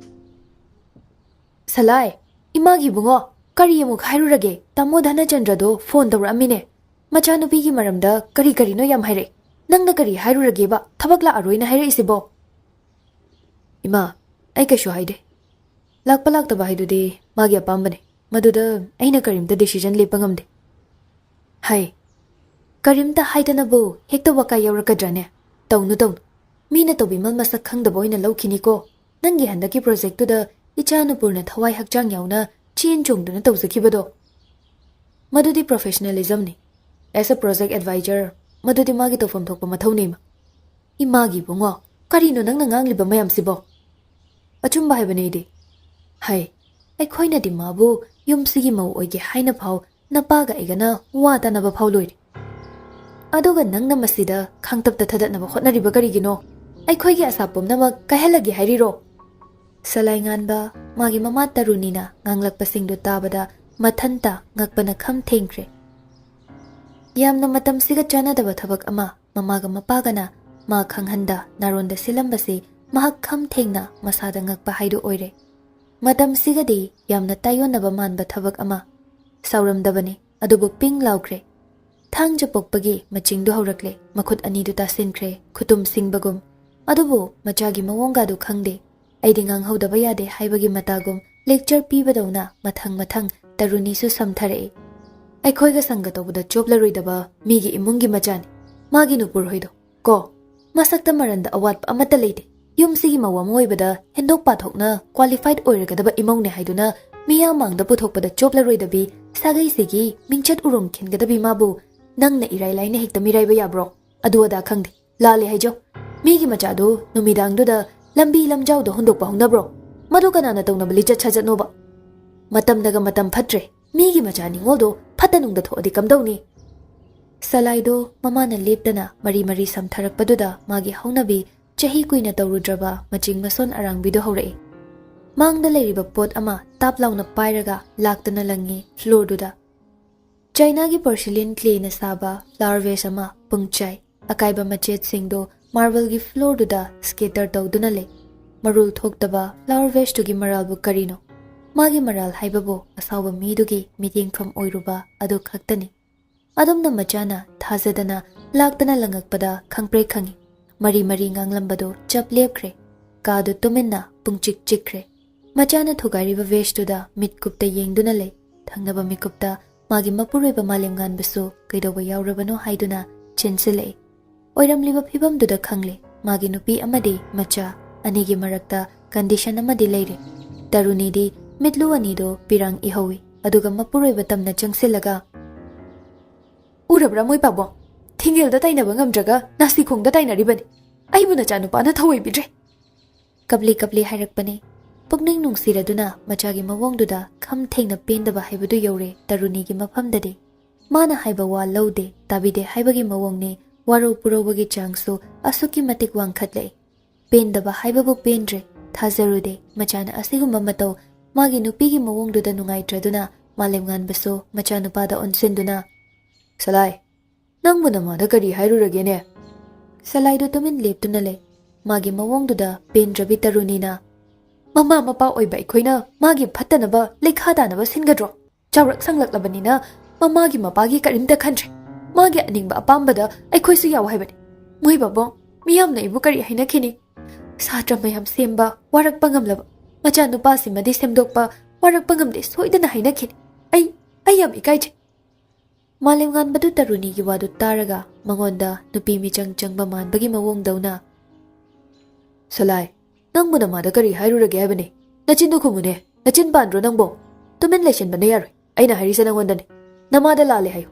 "ꯁꯂꯥꯏ, ꯏꯃꯥꯒꯤ ꯏꯕꯨꯡꯉꯣ, "ꯀꯔꯤ ꯑꯃꯨꯛ ꯍꯥꯏꯔꯨꯔꯒꯦ? ꯇꯥꯃꯣ ꯙꯅꯆꯟꯗ꯭ꯔꯗꯣ ꯐꯣꯟ ꯇꯧꯔꯛꯑꯝꯃꯤꯅꯦ꯫ ꯃꯆꯥꯅꯨꯄꯤꯒꯤ ꯃꯔꯝꯗ ꯀꯔꯤ ꯀꯔꯤꯅꯣ ꯌꯥꯝ ꯍꯥꯏꯔꯛꯏ꯫ ꯅꯪꯅ ꯀꯔꯤ ꯍꯥꯏꯔꯨꯔꯒꯦꯕ? ꯊꯕꯛ ꯂꯥꯛꯑꯔꯣꯏꯅ ꯍꯥꯏꯔꯛꯏꯁꯤꯕꯣ?" "ꯏꯃꯥ, ꯑꯩ ꯀꯩꯁꯨ ꯍꯥꯏꯗꯦ꯫ ꯂꯥꯛꯄ ꯂꯥꯛꯇꯕ ꯍꯥꯏꯗꯨꯗꯤ ꯃꯥꯒꯤ ꯑꯄꯥꯝꯕꯅꯦ꯫ ꯃꯗꯨꯗ ꯑꯩꯅ ꯀꯔꯤꯝꯇ decision ꯂꯦꯞꯄ ꯉꯝꯗꯦ꯫" "ꯍꯥꯏ, ꯀꯔꯤꯝꯇ ꯍꯥꯏꯗꯅꯕꯨ ꯍꯦꯛꯇ ꯋꯥꯀꯥꯏ ꯌꯥꯎꯔꯛꯀꯗ꯭ꯔꯥꯅꯦ? ꯇꯧꯅꯨ, ꯇꯧꯅꯨ꯫ ꯃꯤꯅ ꯇꯧꯕꯤꯃꯜ ꯃꯁꯛ ꯈꯪꯗꯕ ꯑꯣꯏꯅ ꯂꯧꯈꯤꯅꯤꯀꯣ꯫ ꯅꯪꯒꯤ ꯍꯟꯗꯛꯀꯤ projectꯗꯨꯗ ꯏꯆꯥꯅꯨꯄꯨꯔꯅ ꯊꯋꯥꯏ ꯍꯛꯆꯥꯡ ꯌꯥꯎꯅ ꯆꯦꯟ ꯆꯣꯡꯗꯨꯅ ꯇꯧꯖꯈꯤꯕꯗꯣ꯫ ꯃꯗꯨꯗꯤ professionalismꯅꯤ꯫ As a project advisor, ꯃꯗꯨꯗꯤ ꯃꯥꯒꯤ ꯇꯧꯐꯝ ꯊꯣꯛꯄ ꯃꯊꯧꯅꯤ, ꯏꯃꯥ꯫" "ꯏꯃꯥꯒꯤ ꯏꯕꯨꯡꯉꯣ, ꯀꯔꯤꯅꯣ ꯅꯪꯅ ꯉꯥꯡꯂꯤꯕ ꯃꯌꯥꯝꯁꯤꯕꯣ?" "ꯑꯆꯨꯝꯕ ꯍꯥꯏꯕꯅꯦ ꯑꯩꯗꯤ꯫" "ꯍꯥꯏ, ꯑꯩꯈꯣꯏꯅꯗꯤ ꯃꯥꯕꯨ ꯌꯨꯝꯁꯤꯒꯤ ꯃꯧ ꯑꯣꯏꯒꯦ ꯍꯥꯏꯅ ꯐꯥꯎ ꯅꯄꯥꯒ ꯑꯩꯒꯅ ꯋꯥ ꯇꯥꯅꯕ ꯐꯥꯎ ꯂꯣꯏꯔꯦ꯫ ꯑꯗꯨꯒ ꯅꯪꯅ ꯃꯁꯤꯗ ꯈꯥꯡꯇꯞꯇ ꯊꯗꯠꯅꯕ ꯍꯣꯠꯅꯔꯤꯕ ꯀꯔꯤꯒꯤꯅꯣ? ꯑꯩꯈꯣꯏꯒꯤ ꯑꯁꯥ ꯄꯨꯝꯅꯃꯛ ꯀꯥꯏꯍꯜꯂꯒꯦ ꯍꯥꯏꯔꯤꯔꯣ?" ꯁꯂꯥꯏ ꯉꯥꯟꯕ, ꯃꯥꯒꯤ ꯃꯃꯥ ꯇꯔꯨꯅꯤꯅ ꯉꯥꯡꯂꯛꯄꯁꯤꯡꯗꯨ ꯇꯥꯕꯗ ꯃꯊꯟꯇ ꯉꯛꯄꯅ ꯈꯝ ꯊꯦꯡꯈ꯭ꯔꯦ꯫ ꯌꯥꯝꯅ ꯃꯇꯝꯁꯤꯒ ꯆꯥꯟꯅꯗꯕ ꯊꯕꯛ ꯑꯃ ꯃꯃꯥꯒ ꯃꯄꯥꯒꯅ ꯃꯥ ꯈꯪꯍꯟꯗ ꯅꯥꯔꯣꯟꯗ ꯁꯤꯜꯂꯝꯕꯁꯤ ꯃꯍꯥꯛ ꯈꯝ ꯊꯦꯡꯅ ꯃꯁꯥꯗ ꯉꯛꯄ ꯍꯥꯏꯗꯨ ꯑꯣꯏꯔꯦ꯫ ꯃꯇꯝꯁꯤꯒꯗꯤ ꯌꯥꯝꯅ ꯇꯥꯏꯌꯣꯟꯅꯕ ꯃꯥꯟꯕ ꯊꯕꯛ ꯑꯃ꯫ ꯁꯥꯎꯔꯝꯗꯕꯅꯤ, ꯑꯗꯨꯕꯨ ꯄꯤꯡ ꯂꯥꯎꯈ꯭ꯔꯦ꯫ ꯊꯥꯡꯖ ꯄꯣꯛꯄꯒꯤ ꯃꯆꯤꯡꯗꯨ ꯍꯧꯔꯛꯂꯦ, ꯃꯈꯨꯠ ꯑꯅꯤꯗꯨ ꯇꯥꯁꯤꯟꯈ꯭ꯔꯦ, ꯈꯨꯇꯨꯝ ꯁꯤꯡꯕꯒꯨꯝ꯫ ꯑꯗꯨꯕꯨ ꯃꯆꯥꯒꯤ ꯃꯑꯣꯡꯒꯗꯨ ꯈꯪꯗꯦ꯫ ꯑꯩꯗꯤ ꯉꯥꯡꯍꯧꯗꯕ ꯌꯥꯗꯦ ꯍꯥꯏꯕꯒꯤ ꯃꯇꯥꯒꯨꯝ lecture ꯄꯤꯕꯗꯧꯅ ꯃꯊꯪ ꯃꯊꯪ ꯇꯔꯨꯅꯤꯁꯨ ꯁꯝꯊꯔꯛꯏ꯫ ꯑꯩꯈꯣꯏꯒ ꯁꯪꯒ ꯇꯧꯕꯗ ꯆꯣꯞꯂꯔꯣꯏꯗꯕ ꯃꯤꯒꯤ ꯏꯃꯨꯡꯒꯤ ꯃꯆꯥꯅꯤ꯫ ꯃꯥꯒꯤ ꯅꯨꯄꯨꯔꯣꯏꯗꯣ ꯀꯣ, ꯃꯁꯛꯇ ꯃꯔꯟꯗ ꯑꯋꯥꯠꯄ ꯑꯃꯠꯇ ꯂꯩꯇꯦ꯫ ꯌꯨꯝꯁꯤꯒꯤ ꯃꯧ ꯑꯃ ꯑꯣꯏꯕꯗ ꯍꯦꯟꯗꯣꯛ ꯄꯥꯊꯣꯛꯅ qualified ꯑꯣꯏꯔꯒꯗꯕ ꯏꯃꯧꯅꯦ ꯍꯥꯏꯗꯨꯅ ꯃꯤꯌꯥꯝ ꯃꯥꯡꯗ ꯄꯨꯊꯣꯛꯄꯗ ꯆꯣꯞꯂꯔꯣꯏꯗꯕꯤ, ꯁꯥꯒꯩꯁꯤꯒꯤ ꯃꯤꯡꯆꯠ ꯎꯔꯣꯡ ꯈꯤꯟꯒꯗꯕꯤ ꯃꯥꯕꯨ ꯅꯪꯅ ꯏꯔꯥꯏ ꯂꯥꯏꯅ ꯍꯦꯛꯇ ꯃꯤꯔꯥꯏꯕ ꯌꯥꯕ꯭ꯔꯣ? ꯑꯗꯨ ꯑꯗꯥ ꯈꯪꯗꯦ꯫ ꯂꯥꯜꯂꯦ ꯍꯥꯏꯖꯧ꯫ ꯃꯤꯒꯤ ꯃꯆꯥꯗꯨ ꯅꯨꯃꯤꯗꯥꯡꯗꯨꯗ ꯂꯝꯕꯤ ꯂꯝꯖꯥꯎꯗ ꯍꯨꯟꯗꯣꯛꯄ ꯍꯧꯅꯕ꯭ꯔꯣ? ꯃꯗꯨ ꯀꯅꯥꯅ ꯇꯧꯅꯕ ꯂꯤꯆꯠ ꯁꯥꯖꯠꯅꯣꯕ? ꯃꯇꯝꯅꯒ ꯃꯇꯝ ꯐꯠꯇ꯭ꯔꯦ꯫ ꯃꯤꯒꯤ ꯃꯆꯥ ꯅꯤꯉꯣꯜꯗꯣ ꯐꯠꯇ ꯅꯨꯡꯗ ꯊꯣꯛꯑꯗꯤ ꯀꯝꯗꯧꯅꯤ? ꯁꯂꯥꯏꯗꯣ ꯃꯃꯥꯅ ꯂꯦꯞꯇꯅ ꯃꯔꯤ ꯃꯔꯤ ꯁꯝꯊꯔꯛꯄꯗꯨꯗ ꯃꯥꯒꯤ ꯍꯧꯅꯕꯤ ꯆꯍꯤ ꯀꯨꯏꯅ ꯇꯧꯔꯨꯗ꯭ꯔꯕ ꯃꯆꯤꯡ ꯃꯁꯣꯟ ꯑꯔꯥꯡꯕꯤꯗꯨ ꯍꯧꯔꯛꯏ꯫ ꯃꯥꯡꯗ ꯂꯩꯔꯤꯕ ꯄꯣꯠ ꯑꯃ ꯇꯥꯞ ꯂꯥꯎꯅ ꯄꯥꯏꯔꯒ ꯂꯥꯛꯇꯅ ꯂꯪꯉꯤ floorꯗꯨꯗ꯫ ꯆꯥꯏꯅꯥꯒꯤ porcelain clayꯅ ꯁꯥꯕ flower vase ꯑꯃ ꯄꯨꯡꯆꯥꯏ꯫ ꯑꯀꯥꯏꯕ ꯃꯆꯦꯠꯁꯤꯡꯗꯨ marble ꯒꯤ floor ꯗꯨꯗ scatter ꯇꯧꯗꯨꯅ ꯂꯩ꯫ ꯃꯔꯨꯜ ꯊꯣꯛꯇꯕ flower vase ꯇꯨꯒꯤ ꯃꯔꯥꯜꯕꯨ ꯀꯔꯤꯅꯣ? ꯃꯥꯒꯤ ꯃꯔꯥꯜ ꯍꯥꯏꯕꯕꯨ ꯑꯁꯥꯎꯕ ꯃꯤꯗꯨꯒꯤ ꯃꯤꯠꯌꯦꯡꯐꯝ ꯑꯣꯏꯔꯨꯕ ꯑꯗꯨ ꯈꯛꯇꯅꯤ꯫ ꯑꯗꯨꯝꯅ ꯃꯆꯥꯅ ꯊꯥꯖꯗꯅ ꯂꯥꯛꯇꯅ ꯂꯪꯉꯛꯄꯗ ꯈꯪꯄ꯭ꯔꯦꯛ ꯈꯪꯉꯤ꯫ ꯃꯔꯤ ꯃꯔꯤ ꯉꯥꯡꯂꯝꯕꯗꯨ ꯆꯞ ꯂꯦꯞꯈ꯭ꯔꯦ꯫ ꯀꯥꯗꯨ ꯇꯨꯃꯤꯟꯅ ꯄꯨꯡꯆꯤꯛ ꯆꯤꯛꯈ꯭ꯔꯦ꯫ ꯃꯆꯥꯅ ꯊꯨꯒꯥꯏꯔꯤꯕ ꯚꯦꯁꯇꯨꯗ ꯃꯤꯠꯀꯨꯞꯇ ꯌꯦꯡꯗꯨꯅ ꯂꯩ꯫ ꯊꯪꯅꯕ ꯃꯤꯀꯨꯞꯇ ꯃꯥꯒꯤ ꯃꯄꯨꯔꯣꯏꯕ ꯃꯥꯂꯦꯝꯉꯥꯟꯕꯁꯨ ꯀꯩꯗꯧꯕ ꯌꯥꯎꯔꯕꯅꯣ ꯍꯥꯏꯗꯨꯅ ꯆꯦꯟꯁꯤꯜꯂꯛꯏ꯫ ꯑꯣꯏꯔꯝꯂꯤꯕ ꯐꯤꯕꯝꯗꯨꯗ ꯈꯪꯂꯦ, ꯃꯥꯒꯤ ꯅꯨꯄꯤ ꯑꯃꯗꯤ ꯃꯆꯥ ꯑꯅꯤꯒꯤ ꯃꯔꯛꯇ ꯀꯟꯗꯤꯁꯟ ꯑꯃꯗꯤ ꯂꯩꯔꯦ꯫ ꯇꯔꯨꯅꯤꯗꯤ ꯃꯤꯠꯂꯨ ꯑꯅꯤꯗꯣ ꯄꯤꯔꯥꯡ ꯏꯍꯧꯏ, ꯑꯗꯨꯒ ꯃꯄꯨꯔꯣꯏꯕ ꯇꯝꯅ ꯆꯪꯁꯤꯜꯂꯒ, "ꯎꯔꯕ꯭ꯔꯥ ꯃꯣꯏ ꯄꯥꯕꯣ? ꯊꯤꯡꯉꯦꯜꯗ ꯇꯥꯏꯅꯕ ꯉꯝꯗ꯭ꯔꯒ ꯅꯥꯁꯤꯈꯣꯡꯗ ꯇꯥꯏꯅꯔꯤꯕꯅꯤ꯫ ꯑꯩꯕꯨ ꯅꯆꯥꯅꯨꯄꯥꯅ ꯊꯧꯑꯣꯏꯕꯤꯗ꯭ꯔꯦ!" ꯀꯞꯂꯤ ꯀꯞꯂꯤ ꯍꯥꯏꯔꯛꯄꯅꯤ꯫ ꯄꯨꯛꯅꯤꯡ ꯅꯨꯡꯁꯤꯔꯗꯨꯅ ꯃꯆꯥꯒꯤ ꯃꯑꯣꯡꯗꯨꯗ ꯈꯝ ꯊꯦꯡꯅ ꯄꯦꯟꯗꯕ ꯍꯥꯏꯕꯗꯨ ꯌꯧꯔꯦ ꯇꯔꯨꯅꯤꯒꯤ ꯃꯐꯝꯗꯗꯤ꯫ ꯃꯥꯅ ꯍꯥꯏꯕ ꯋꯥ ꯂꯧꯗꯦ, ꯇꯥꯕꯤꯗꯦ ꯍꯥꯏꯕꯒꯤ ꯃꯑꯣꯡꯅꯤ꯫ ꯋꯥꯔꯧ ꯄꯨꯔꯧꯕꯒꯤ ꯆꯥꯡꯁꯨ ꯑꯁꯨꯛꯀꯤ ꯃꯇꯤꯛ ꯋꯥꯡꯈꯠꯂꯛꯏ꯫ ꯄꯦꯟꯗꯕ ꯍꯥꯏꯕꯕꯨ ꯄꯦꯟꯗ꯭ꯔꯦ꯫ ꯊꯥꯖꯔꯨꯗꯦ ꯃꯆꯥꯅ ꯑꯁꯤꯒꯨꯝꯕ ꯃꯇꯧ ꯃꯥꯒꯤ ꯅꯨꯄꯤꯒꯤ ꯃꯑꯣꯡꯗꯨꯗ ꯅꯨꯡꯉꯥꯏꯇ꯭ꯔꯗꯨꯅ ꯃꯥꯂꯦꯝꯉꯥꯟꯕꯁꯨ ꯃꯆꯥꯅꯨꯄꯥꯗ ꯑꯣꯟꯁꯤꯟꯗꯨꯅ, "ꯁꯂꯥꯏ, ꯅꯪꯕꯨ ꯅꯃꯥꯗ ꯀꯔꯤ ꯍꯥꯏꯔꯨꯔꯒꯦꯅꯦ?" ꯁꯂꯥꯏꯗꯨ ꯇꯨꯃꯤꯟ ꯂꯦꯞꯇꯨꯅ ꯂꯩ꯫ ꯃꯥꯒꯤ ꯃꯑꯣꯡꯗꯨꯗ ꯄꯦꯟꯗ꯭ꯔꯕꯤ ꯇꯔꯨꯅꯤꯅ, "ꯃꯃꯥ ꯃꯄꯥ ꯑꯣꯏꯕ ꯑꯩꯈꯣꯏꯅ ꯃꯥꯒꯤ ꯐꯠꯇꯅꯕ ꯂꯩꯈꯥ ꯇꯥꯅꯕ ꯁꯤꯟꯒꯗ꯭ꯔꯣ? ꯆꯥꯎꯔꯛ ꯁꯪꯂꯛꯂꯕꯅꯤꯅ ꯃꯃꯥꯒꯤ ꯃꯄꯥꯒꯤ ꯀꯔꯤꯝꯇ ꯈꯟꯗ꯭ꯔꯦ꯫ ꯃꯥꯒꯤ ꯑꯅꯤꯡꯕ ꯑꯄꯥꯝꯕꯗ ꯑꯩꯈꯣꯏꯁꯨ ꯌꯥꯎ ꯍꯥꯏꯕꯅꯤ꯫ ꯃꯣꯏ ꯕꯥꯕꯣ, ꯃꯤꯌꯥꯝꯅ ꯑꯩꯕꯨ ꯀꯔꯤ ꯍꯥꯏꯅꯈꯤꯅꯤ? ꯁꯥꯇ꯭ꯔ ꯃꯌꯥꯝ ꯁꯦꯝꯕ ꯋꯥꯔꯛꯄ ꯉꯝꯂꯕ, ꯃꯆꯥꯅꯨꯄꯥꯁꯤꯃꯗꯤ ꯁꯦꯝꯗꯣꯛꯄ ꯋꯥꯔꯛꯄ ꯉꯝꯗꯦ ꯁꯣꯏꯗꯅ ꯍꯥꯏꯅꯈꯤꯅꯤ꯫ ꯑꯩ, ꯑꯩ ꯌꯥꯝ ꯏꯀꯥꯏꯖꯩ꯫" ꯃꯥꯂꯦꯝꯉꯥꯟꯕꯗꯨ ꯇꯔꯨꯅꯤꯒꯤ ꯋꯥꯗꯨ ꯇꯥꯔꯒ ꯃꯉꯣꯟꯗ ꯅꯨꯄꯤ ꯃꯤꯆꯪ ꯆꯪꯕ ꯃꯥꯟꯕꯒꯤ ꯃꯑꯣꯡꯗꯧꯅ, "ꯁꯂꯥꯏ, ꯅꯪꯕꯨ ꯅꯃꯥꯗ ꯀꯔꯤ ꯍꯥꯏꯔꯨꯔꯒꯦ ꯍꯥꯏꯕꯅꯤ? ꯅꯆꯤꯟꯗꯨ ꯈꯨꯝꯃꯨꯅꯦ꯫ ꯅꯆꯤꯟ ꯄꯥꯟꯗ꯭ꯔꯣ ꯅꯪꯕꯣ? ꯇꯨꯃꯤꯟ ꯂꯩꯁꯤꯟꯕꯅ ꯌꯥꯔꯣꯏ꯫ ꯑꯩꯅ ꯍꯥꯏꯔꯤꯁꯦ ꯅꯪꯉꯣꯟꯗꯅꯤ꯫ ꯅꯃꯥꯗ ꯂꯥꯜꯂꯦ ꯍꯥꯏꯌꯨ꯫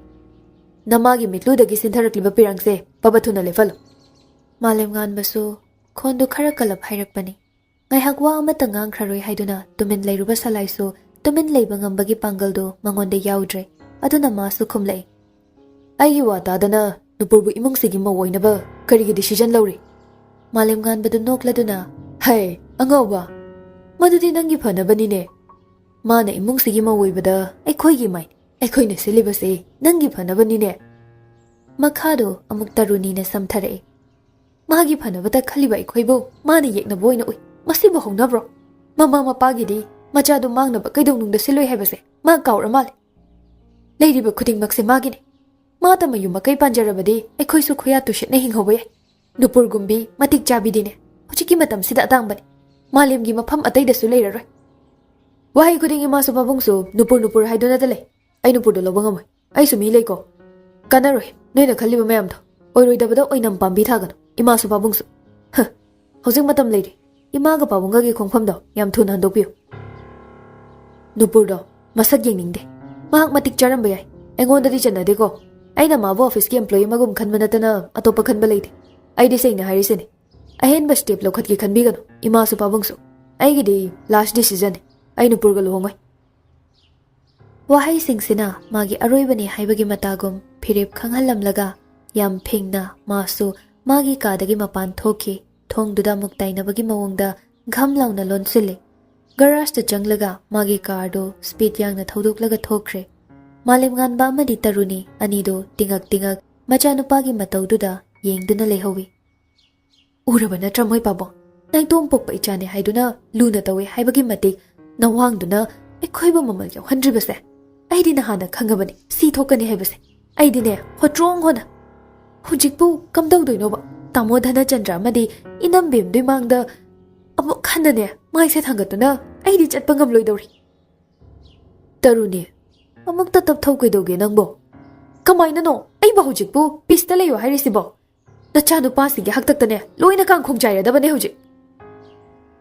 ꯅꯃꯥꯒꯤ ꯃꯤꯠꯂꯨꯗꯒꯤ ꯁꯤꯟꯊꯔꯛꯂꯤꯕ ꯄꯤꯔꯥꯡꯁꯦ ꯐꯕ ꯊꯨꯅ ꯂꯦꯞꯍꯜꯂꯨ꯫" ꯃꯥꯂꯦꯝꯉꯥꯟꯕꯁꯨ ꯈꯣꯟꯗꯨ ꯈꯔ ꯀꯜꯂꯞ ꯍꯥꯏꯔꯛꯄꯅꯤ꯫ ꯉꯥꯏꯍꯥꯛ ꯋꯥ ꯑꯃꯠꯇ ꯉꯥꯡꯈ꯭ꯔꯔꯣꯏ ꯍꯥꯏꯗꯨꯅ ꯇꯨꯃꯤꯟ ꯂꯩꯔꯨꯕ ꯁꯂꯥꯏꯁꯨ ꯇꯨꯃꯤꯟ ꯂꯩꯕ ꯉꯝꯕꯒꯤ ꯄꯥꯡꯒꯜꯗꯨ ꯃꯉꯣꯟꯗ ꯌꯥꯎꯗ꯭ꯔꯦ꯫ ꯑꯗꯨꯅ ꯃꯥꯁꯨ ꯈꯨꯝꯂꯛꯏ, "ꯑꯩꯒꯤ ꯋꯥ ꯇꯥꯗꯅ ꯅꯨꯄꯨꯔꯕꯨ ꯏꯃꯨꯡꯁꯤꯒꯤ ꯃꯧ ꯑꯣꯏꯅꯕ ꯀꯔꯤꯒꯤ decision ꯂꯧꯔꯤ?" ꯃꯥꯂꯦꯝꯉꯥꯟꯕꯗꯨ ꯅꯣꯛꯂꯗꯨꯅ, "ꯍꯩ, ꯑꯉꯥꯎꯕ, ꯃꯗꯨꯗꯤ ꯅꯪꯒꯤ ꯐꯅꯕꯅꯤꯅꯦ꯫ ꯃꯥꯅ ꯏꯃꯨꯡꯁꯤꯒꯤ ꯃꯧ ꯑꯣꯏꯕꯗ ꯑꯩꯈꯣꯏꯒꯤ ꯃꯥꯏꯅꯤ꯫ ꯑꯩꯈꯣꯏꯅ ꯁꯤꯜꯂꯤꯕꯁꯤ ꯅꯪꯒꯤ ꯐꯅꯕꯅꯤꯅꯦ꯫" ꯃꯈꯥꯗꯣ ꯑꯃꯨꯛ ꯇꯔꯨꯅꯤꯅ ꯁꯝꯊꯔꯛꯏ, "ꯃꯥꯒꯤ ꯐꯅꯕꯇ ꯈꯜꯂꯤꯕ ꯑꯩꯈꯣꯏꯕꯨ ꯃꯥꯅ ꯌꯦꯛꯅꯕ ꯑꯣꯏꯅ ꯎꯏ꯫ ꯃꯁꯤꯕꯨ ꯍꯧꯅꯕ꯭ꯔꯣ? ꯃꯃꯥ ꯃꯄꯥꯒꯤꯗꯤ ꯃꯆꯥꯗꯨ ꯃꯥꯡꯅꯕ ꯀꯩꯗꯧꯅꯨꯡꯗ ꯁꯤꯜꯂꯣꯏ ꯍꯥꯏꯕꯁꯦ ꯃꯥ ꯀꯥꯎꯔ ꯃꯥꯜꯂꯦ꯫ ꯂꯩꯔꯤꯕ ꯈꯨꯗꯤꯡꯃꯛꯁꯦ ꯃꯥꯒꯤꯅꯤ꯫ ꯃꯥꯇ ꯃꯌꯨꯝ ꯃꯀꯩ ꯄꯥꯟꯖꯔꯕꯗꯤ ꯑꯩꯈꯣꯏꯁꯨ ꯈꯨꯌꯥ ꯇꯨꯁꯤꯠꯅ ꯍꯤꯡꯍꯧꯕ ꯌꯥꯏ꯫ ꯅꯨꯄꯨꯔꯒꯨꯝꯕꯤ ꯃꯇꯤꯛ ꯆꯥꯕꯤꯗꯤꯅꯦ ꯍꯧꯖꯤꯛꯀꯤ ꯃꯇꯝꯁꯤꯗ ꯑꯇꯥꯡꯕꯅꯤ꯫ ꯃꯥꯂꯦꯝꯒꯤ ꯃꯐꯝ ꯑꯇꯩꯗꯁꯨ ꯂꯩꯔꯔꯣꯏ꯫ ꯋꯥꯍꯩ ꯈꯨꯗꯤꯡꯒꯤ ꯃꯥꯁꯨ ꯄꯥꯕꯨꯡꯁꯨ ꯅꯨꯄꯨꯔ ꯅꯨꯄꯨꯔ ꯍꯥꯏꯗꯨꯅꯇ ꯂꯩ꯫ ꯑꯩ ꯅꯨꯄꯨꯔꯗꯣ ꯂꯧꯕ ꯉꯝꯃꯣꯏ꯫ ꯑꯩꯁꯨ ꯃꯤ ꯂꯩꯀꯣ꯫ ꯀꯥꯟꯅꯔꯣꯏ, ꯅꯣꯏꯅ ꯈꯜꯂꯤꯕ ꯃꯌꯥꯝꯗꯣ꯫ ꯑꯣꯏꯔꯣꯏꯗꯕꯗ ꯑꯣꯏꯅꯝ ꯄꯥꯝꯕꯤ ꯊꯥꯒꯅꯨ, ꯏꯃꯥꯁꯨ ꯄꯥꯕꯨꯡꯁꯨ꯫ ꯍ, ꯍꯧꯖꯤꯛ ꯃꯇꯝ ꯂꯩꯔꯤ꯫ ꯏꯃꯥꯒ ꯄꯥꯕꯨꯡꯒꯒꯤ ꯈꯣꯡꯐꯝꯗꯣ ꯌꯥꯝ ꯊꯨꯅ ꯍꯟꯗꯣꯛꯄꯤꯌꯨ꯫ ꯅꯨꯄꯨꯔꯗꯣ ꯃꯁꯛ ꯌꯦꯡꯅꯤꯡꯗꯦ꯫ ꯃꯍꯥꯛ ꯃꯇꯤꯛ ꯆꯥꯔꯝꯕ ꯌꯥꯏ, ꯑꯩꯉꯣꯟꯗꯗꯤ ꯆꯟꯅꯗꯦꯀꯣ꯫ ꯑꯩꯅ ꯃꯥꯕꯨ ꯑꯣꯐꯤꯁꯀꯤ ꯑꯦꯝꯄ꯭ꯂꯣꯌꯤ ꯑꯃꯒꯨꯝ ꯈꯟꯕ ꯅꯠꯇꯅ ꯑꯇꯣꯞꯄ ꯈꯟꯕ ꯂꯩꯇꯦ꯫ ꯑꯩꯗꯤ ꯁꯦꯡꯅ ꯍꯥꯏꯔꯤꯁꯤꯅꯤ꯫ ꯑꯍꯦꯟꯕ ꯁ꯭ꯇꯦꯞ ꯂꯧꯈꯠꯀꯦ ꯈꯟꯕꯤꯒꯅꯨ, ꯏꯃꯥꯁꯨ ꯄꯥꯕꯨꯡꯁꯨ꯫ ꯑꯩꯒꯤꯗꯤ ꯂꯥꯁ ꯗꯤꯁꯤꯖꯟꯅꯤ꯫ ꯑꯩ ꯅꯨꯄꯨꯔꯒ ꯂꯨꯍꯣꯡꯉꯣꯏ꯫ ꯋꯥꯍꯩꯁꯤꯡꯁꯤꯅ ꯃꯥꯒꯤ ꯑꯔꯣꯏꯕꯅꯤ ꯍꯥꯏꯕꯒꯤ ꯃꯇꯥꯒꯨꯝ ꯐꯤꯔꯦꯞ ꯈꯪꯍꯜꯂꯝꯂꯒ ꯌꯥꯝ ꯐꯤꯡꯅ ꯃꯥꯁꯨ ꯃꯥꯒꯤ ꯀꯥꯗꯒꯤ ꯃꯄꯥꯟ ꯊꯣꯛꯈꯤ꯫ ꯊꯣꯡꯗꯨꯗ ꯑꯃꯨꯛ ꯇꯥꯏꯅꯕꯒꯤ ꯃꯑꯣꯡꯗ ꯘꯝ ꯂꯥꯎꯅ ꯂꯣꯟꯁꯤꯜꯂꯤ꯫ ꯒꯔꯥꯖꯇ ꯆꯪꯂꯒ ꯃꯥꯒꯤ ꯀꯥꯔꯗꯨ ꯁ꯭ꯄꯤꯗ ꯌꯥꯡꯅ ꯊꯧꯗꯣꯛꯂꯒ ꯊꯣꯛꯈ꯭ꯔꯦ꯫ ꯃꯥꯂꯦꯝꯉꯥꯟꯕ ꯑꯃꯗꯤ ꯇꯔꯨꯅꯤ ꯑꯅꯤꯗꯨ ꯇꯤꯉꯛ ꯇꯤꯉꯛ ꯃꯆꯥꯅꯨꯄꯥꯒꯤ ꯃꯇꯧꯗꯨꯗ ꯌꯦꯡꯗꯨꯅ ꯂꯩꯍꯧꯏ꯫ "ꯎꯔꯕ ꯅꯠꯇ꯭ꯔꯥ ꯃꯣꯏ ꯄꯥꯕꯨꯡ? ꯅꯥꯏꯇꯣꯝ ꯄꯣꯛꯄ ꯏꯆꯥꯅꯤ ꯍꯥꯏꯗꯨꯅ ꯂꯨꯅ ꯇꯧꯏ ꯍꯥꯏꯕꯒꯤ ꯃꯇꯤꯛ ꯅꯋꯥꯡꯗꯨꯅ ꯑꯩꯈꯣꯏꯕꯨ ꯃꯃꯜ ꯌꯥꯎꯍꯟꯗ꯭ꯔꯤꯕꯁꯦ꯫ ꯑꯩꯗꯤ ꯅꯍꯥꯟꯅ ꯈꯪꯉꯕꯅꯤ ꯁꯤ ꯊꯣꯛꯀꯅꯤ ꯍꯥꯏꯕꯁꯦ꯫ ꯑꯩꯗꯤꯅꯦ ꯍꯣꯇ꯭ꯔꯣꯡ ꯍꯣꯅ꯫ ꯍꯧꯖꯤꯛꯄꯨ ꯀꯝꯗꯧꯗꯣꯏꯅꯣꯕ? ꯇꯥꯃꯣ ꯙꯅꯆꯟꯗ꯭ꯔ ꯑꯃꯗꯤ ꯏꯅꯝꯕꯦꯝꯗꯨꯏ ꯃꯥꯡꯗ ꯑꯃꯨꯛ ꯍꯟꯅꯅꯦ ꯃꯥꯏꯁꯦ ꯊꯥꯡꯒꯠꯇꯨꯅ ꯑꯩꯗꯤ ꯆꯠꯄ ꯉꯝꯂꯣꯏꯗꯧꯔꯤ꯫" "ꯇꯔꯨꯅꯤ, ꯑꯃꯨꯛꯇ ꯇꯞꯊꯧ ꯀꯩꯗꯧꯒꯦ ꯅꯪꯕꯣ? ꯀꯃꯥꯏꯅꯅꯣ ꯑꯩꯕꯨ ꯍꯧꯖꯤꯛꯄꯨ ꯄꯤꯁꯇ ꯂꯩꯌꯣ ꯍꯥꯏꯔꯤꯁꯤꯕꯣ? ꯅꯆꯥꯅꯨꯄꯥꯁꯤꯡꯒꯤ ꯍꯥꯛꯇꯛꯇꯅꯦ ꯂꯣꯏꯅ ꯀꯥꯡꯈꯣꯡ ꯆꯥꯏꯔꯗꯕꯅꯦ ꯍꯧꯖꯤꯛ꯫"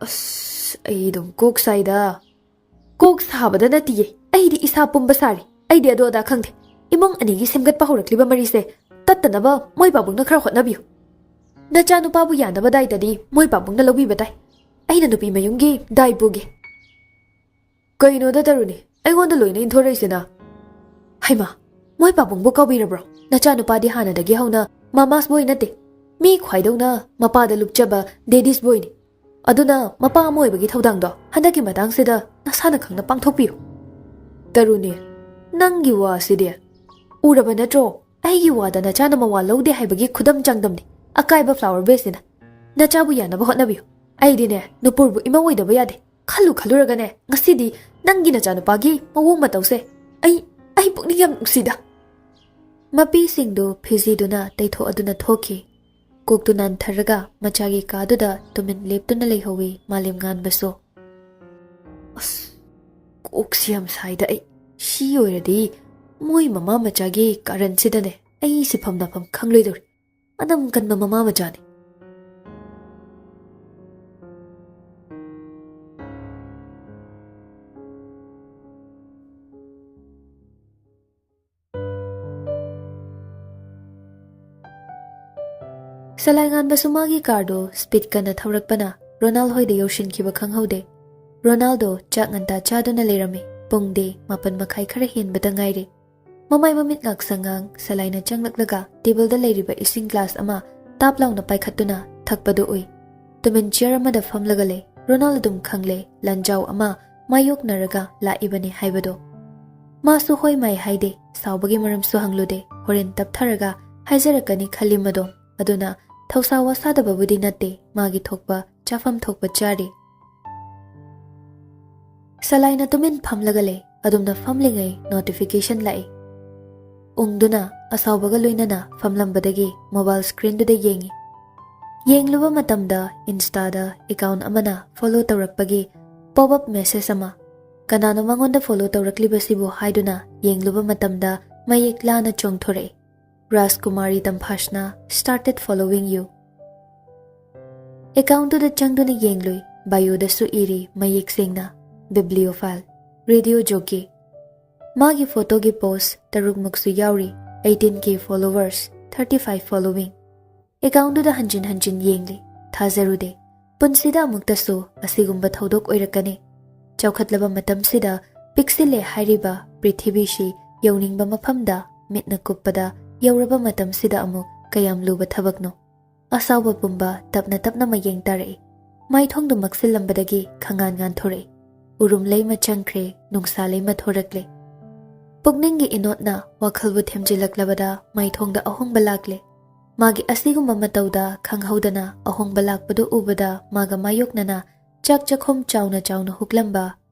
"ꯑꯁ, ꯑꯩ ꯑꯗꯨꯝ ꯀꯣꯛ ꯁꯥꯏꯗ꯫" "ꯀꯣꯛ ꯁꯥꯕꯗ ꯅꯠꯇꯤꯌꯦ, ꯑꯩꯗꯤ ꯏꯁꯥ ꯄꯨꯝꯕ ꯁꯥꯔꯤ꯫ ꯑꯩꯗꯤ ꯑꯗꯨ ꯑꯗꯥ ꯈꯪꯗꯦ꯫ ꯏꯃꯨꯡ ꯑꯅꯤꯒꯤ ꯁꯦꯝꯒꯠꯄ ꯍꯧꯔꯛꯂꯤꯕ ꯃꯔꯤꯁꯦ ꯇꯠꯇꯅꯕ ꯃꯣꯏ ꯄꯥꯕꯨꯡꯅ ꯈꯔ ꯍꯣꯠꯅꯕꯤꯌꯨ꯫ ꯅꯆꯥꯅꯨꯄꯥꯕꯨ ꯌꯥꯅꯕ ꯗꯥꯏꯇꯗꯤ ꯃꯣꯏ ꯄꯥꯕꯨꯡꯅ ꯂꯧꯕꯤꯕ ꯇꯥꯏ꯫ ꯑꯩꯅ ꯅꯨꯄꯤ ꯃꯌꯨꯝꯒꯤ ꯗꯥꯏ ꯄꯨꯒꯦ꯫" "ꯀꯩꯅꯣꯗ ꯇꯔꯨꯅꯤ, ꯑꯩꯉꯣꯟꯗ ꯂꯣꯏꯅ ꯏꯟꯊꯣꯔꯛꯏꯁꯤꯅ?" "ꯍꯩꯃꯥ, ꯃꯣꯏ ꯄꯥꯕꯨꯡꯕꯨ ꯀꯥꯎꯕꯤꯔꯕ꯭ꯔꯣ? ꯅꯆꯥꯅꯨꯄꯥꯗꯤ ꯍꯥꯟꯅꯗꯒꯤ ꯍꯧꯅ ꯃꯃꯥꯁ ꯕꯣꯏ ꯅꯠꯇꯦ꯫ ꯃꯤ ꯈ꯭ꯋꯥꯏꯗꯧꯅ ꯃꯄꯥꯗ ꯂꯨꯞꯆꯕ ꯗꯦꯗꯤꯁ ꯕꯣꯏꯅꯤ꯫ ꯑꯗꯨꯅ ꯃꯄꯥ ꯑꯃ ꯑꯣꯏꯕꯒꯤ ꯊꯧꯗꯥꯡꯗꯣ ꯍꯟꯗꯛꯀꯤ ꯃꯇꯥꯡꯁꯤꯗ ꯅꯁꯥꯅ ꯈꯪꯅ ꯄꯥꯡꯊꯣꯛꯄꯤꯌꯨ꯫" "ꯇꯔꯨꯅꯤ, ꯅꯪꯒꯤ ꯋꯥꯁꯤꯗꯤ꯫" "ꯎꯔꯕ ꯅꯠꯇ꯭ꯔꯣ? ꯑꯩꯒꯤ ꯋꯥꯗ ꯅꯆꯥꯅ ꯃꯋꯥ ꯂꯧꯗꯦ ꯍꯥꯏꯕꯒꯤ ꯈꯨꯗꯝ ꯆꯥꯡꯗꯝꯅꯤ ꯑꯀꯥꯏꯕ ꯐ꯭ꯂꯥꯋꯔ ꯕꯦꯁꯁꯤꯅ꯫ ꯅꯆꯥꯕꯨ ꯌꯥꯅꯕ ꯍꯣꯠꯅꯕꯤꯌꯨ꯫ ꯑꯩꯗꯤꯅꯦ ꯅꯨꯄꯨꯔꯕꯨ ꯏꯃꯧ ꯑꯣꯏꯗꯕ ꯌꯥꯗꯦ꯫ ꯈꯜꯂꯨ ꯈꯜꯂꯨꯔꯒꯅꯦ, ꯉꯁꯤꯗꯤ ꯅꯪꯒꯤ ꯅꯆꯥꯅꯨꯄꯥꯒꯤ ꯃꯑꯣꯡ ꯃꯇꯧꯁꯦ ꯑꯩ, ꯑꯩ ꯄꯨꯛꯅꯤꯡ ꯌꯥꯝ ꯅꯨꯡꯁꯤꯗ꯫ ꯃꯄꯤꯁꯤꯡꯗꯨ ꯐꯤꯖꯤꯗꯨꯅ ꯇꯩꯊꯣꯛꯑꯗꯨꯅ ꯊꯣꯛꯈꯤ꯫ ꯀꯣꯛꯇꯨ ꯅꯥꯟꯊꯔꯒ ꯃꯆꯥꯒꯤ ꯀꯥꯗꯨꯗ ꯇꯨꯃꯤꯟ ꯂꯦꯞꯇꯨꯅ ꯂꯩꯍꯧꯋꯤ ꯃꯥꯂꯦꯝꯉꯥꯟꯕꯁꯨ꯫ ꯑꯁ, ꯀꯣꯛꯁꯤ ꯌꯥꯝ ꯁꯥꯏꯗ ꯑꯩ꯫ ꯁꯤ ꯑꯣꯏꯔꯗꯤ ꯃꯣꯏ ꯃꯃꯥ ꯃꯆꯥꯒꯤ ꯀꯥꯔꯟꯁꯤꯗꯅꯦ ꯑꯩ ꯁꯤꯐꯝ ꯅꯥꯐꯝ ꯈꯪꯂꯣꯏꯗꯧꯔꯤ꯫ ꯃꯅꯝ ꯀꯟꯕ ꯃꯃꯥ ꯃꯆꯥꯅꯤ꯫ ꯁꯂꯥꯏꯉꯥꯟꯕꯁꯨ ꯃꯥꯒꯤ ꯀꯥꯔꯗꯣ ꯁ꯭ꯄꯤꯗ ꯀꯟꯅ ꯊꯧꯔꯛꯄꯅ ꯔꯣꯅꯥꯜ ꯍꯣꯏꯗ ꯌꯧꯁꯤꯟꯈꯤꯕ ꯈꯪꯍꯧꯗꯦ꯫ ꯔꯣꯅꯥꯜꯗꯣ ꯆꯥꯛ ꯉꯟꯇꯥ ꯆꯥꯗꯨꯅ ꯂꯩꯔꯝꯃꯤ꯫ ꯄꯨꯡꯗꯤ ꯃꯥꯄꯟ ꯃꯈꯥꯏ ꯈꯔ ꯍꯦꯟꯕꯗ ꯉꯥꯏꯔꯦ꯫ ꯃꯃꯥꯏ ꯃꯃꯤꯠ ꯉꯥꯛꯁꯪ ꯉꯥꯡ ꯁꯂꯥꯏꯅ ꯆꯪꯂꯛꯂꯒ ꯇꯦꯕꯜꯗ ꯂꯩꯔꯤꯕ ꯏꯁꯤꯡ ꯒ꯭ꯂꯥꯁ ꯑꯃ ꯇꯥꯞ ꯂꯥꯎꯅ ꯄꯥꯏꯈꯠꯇꯨꯅ ꯊꯛꯄꯗꯨ ꯎꯏ꯫ ꯇꯨꯃꯤꯟ ꯆꯤꯌꯔ ꯑꯃꯗ ꯐꯝꯂꯒ ꯂꯩ꯫ ꯔꯣꯅꯥꯜ ꯑꯗꯨꯝ ꯈꯪꯂꯦ, ꯂꯥꯟꯖꯥꯎ ꯑꯃ ꯃꯥꯌꯣꯛꯅꯔꯒ ꯂꯥꯛꯏꯕꯅꯤ ꯍꯥꯏꯕꯗꯣ꯫ ꯃꯥꯁꯨ ꯍꯣꯏ ꯃꯥꯏ ꯍꯥꯏꯗꯦ, ꯁꯥꯎꯕꯒꯤ ꯃꯔꯝꯁꯨ ꯍꯪꯂꯨꯗꯦ꯫ ꯍꯣꯔꯦꯟ ꯇꯞꯊꯔꯒ ꯍꯥꯏꯖꯔꯛꯀꯅꯤ ꯈꯜꯂꯤ ꯃꯗꯣ꯫ ꯑꯗꯨꯅ ꯊꯧꯁꯥ ꯋꯥꯁꯥꯗꯕꯕꯨꯗꯤ ꯅꯠꯇꯦ, ꯃꯥꯒꯤ ꯊꯣꯛꯄ ꯆꯥꯐꯝ ꯊꯣꯛꯄ ꯆꯥꯔꯤ꯫ ꯁꯂꯥꯏꯅ ꯇꯨꯃꯤꯟ ꯐꯝꯂꯒ ꯂꯩ꯫ ꯑꯗꯨꯝꯅ ꯐꯝꯂꯤꯉꯩ ꯅꯣꯇꯤꯐꯤꯀꯦꯁꯟ ꯂꯥꯛꯏ꯫ ꯎꯪꯗꯨꯅ ꯑꯁꯥꯎꯕꯒ ꯂꯣꯏꯅꯅ ꯐꯝꯂꯝꯕꯗꯒꯤ ꯃꯣꯕꯥꯏꯜ ꯁ꯭ꯀ꯭ꯔꯤꯟꯗꯨꯗ ꯌꯦꯡꯉꯤ꯫ ꯌꯦꯡꯂꯨꯕ ꯃꯇꯝꯗ ꯏꯟꯁꯇꯥꯗ ꯑꯦꯀꯥꯎꯟ ꯑꯃꯅ ꯐꯣꯂꯣ ꯇꯧꯔꯛꯄꯒꯤ ꯄꯣꯞ ꯑꯞ ꯃꯦꯁꯦꯖ ꯑꯃ꯫ ꯀꯅꯥꯅꯣ ꯃꯉꯣꯟꯗ ꯐꯣꯂꯣ ꯇꯧꯔꯛꯂꯤꯕꯁꯤꯕꯨ ꯍꯥꯏꯗꯨꯅ ꯌꯦꯡꯂꯨꯕ ꯃꯇꯝꯗ ꯃꯌꯦꯛ ꯂꯥꯅ ꯆꯣꯡꯊꯣꯔꯛꯏ꯫ "ꯔꯥꯖꯀꯨꯃꯥꯔꯤ ꯇꯝꯐꯥꯁꯅ started following you." ꯑꯦꯀꯥꯎꯟꯗꯨꯗ ꯆꯪꯗꯨꯅ ꯌꯦꯡꯂꯨꯏ꯫ ꯕꯥꯏꯑꯣꯗꯁꯨ ꯏꯔꯤ ꯃꯌꯦꯛ ꯁꯦꯡꯅ, "Bibliophile, radio jockey." ꯃꯥꯒꯤ ꯐꯣꯇꯣꯒꯤ ꯄꯣꯁ ꯇꯔꯨꯛꯃꯨꯛꯁꯨ ꯌꯥꯎꯔꯤ꯫ "eighteen K followers, thirty five following." ꯑꯦꯀꯥꯎꯟꯗꯨꯗ ꯍꯟꯖꯤꯟ ꯍꯟꯖꯤꯟ ꯌꯦꯡꯂꯤ꯫ ꯊꯥꯖꯔꯨꯗꯦ ꯄꯨꯟꯁꯤꯗ ꯑꯃꯨꯛꯇꯁꯨ ꯑꯁꯤꯒꯨꯝꯕ ꯊꯧꯗꯣꯛ ꯑꯣꯏꯔꯛꯀꯅꯤ꯫ ꯆꯥꯎꯈꯠꯂꯕ ꯃꯇꯝꯁꯤꯗ ꯄꯤꯛꯁꯤꯜꯂꯦ ꯍꯥꯏꯔꯤꯕ ꯄ꯭ꯔꯤꯊꯤꯕꯤꯁꯤ ꯌꯧꯅꯤꯡꯕ ꯃꯐꯝꯗ ꯃꯤꯠꯅ ꯀꯨꯞꯄꯗ ꯌꯧꯔꯕ ꯃꯇꯝꯁꯤꯗ ꯑꯃꯨꯛ ꯀꯌꯥꯝ ꯂꯨꯕ ꯊꯕꯛꯅꯣ꯫ ꯑꯁꯥꯎꯕ ꯄꯨꯝꯕ ꯇꯞꯅ ꯇꯞꯅ ꯃꯌꯦꯡ ꯇꯥꯔꯛꯏ꯫ ꯃꯥꯏꯊꯣꯡꯗꯨ ꯃꯛꯁꯤꯜꯂꯝꯕꯗꯒꯤ ꯈꯪꯉꯥꯟ ꯉꯥꯟꯊꯣꯔꯛꯏ꯫ ꯎꯔꯨꯝ ꯂꯩꯃ ꯆꯪꯈ꯭ꯔꯦ, ꯅꯨꯡꯁꯥ ꯂꯩꯃ ꯊꯣꯔꯛꯂꯦ꯫ ꯄꯨꯛꯅꯤꯡꯒꯤ ꯏꯅꯣꯠꯅ ꯋꯥꯈꯜꯕꯨ ꯊꯦꯝꯖꯤꯜꯂꯛꯂꯕꯗ ꯃꯥꯏꯊꯣꯡꯗ ꯑꯍꯣꯡꯕ ꯂꯥꯛꯂꯦ꯫ ꯃꯥꯒꯤ ꯑꯁꯤꯒꯨꯝꯕ ꯃꯇꯧꯗ ꯈꯪꯍꯧꯗꯅ ꯑꯍꯣꯡꯕ ꯂꯥꯛꯄꯗꯨ ꯎꯕꯗ ꯃꯥꯒ ꯃꯥꯌꯣꯛꯅꯅ ꯆꯥꯛ ꯆꯥꯛꯈꯨꯝ ꯆꯥꯎꯅ ꯆꯥꯎꯅ ꯍꯨꯛꯂꯝꯕ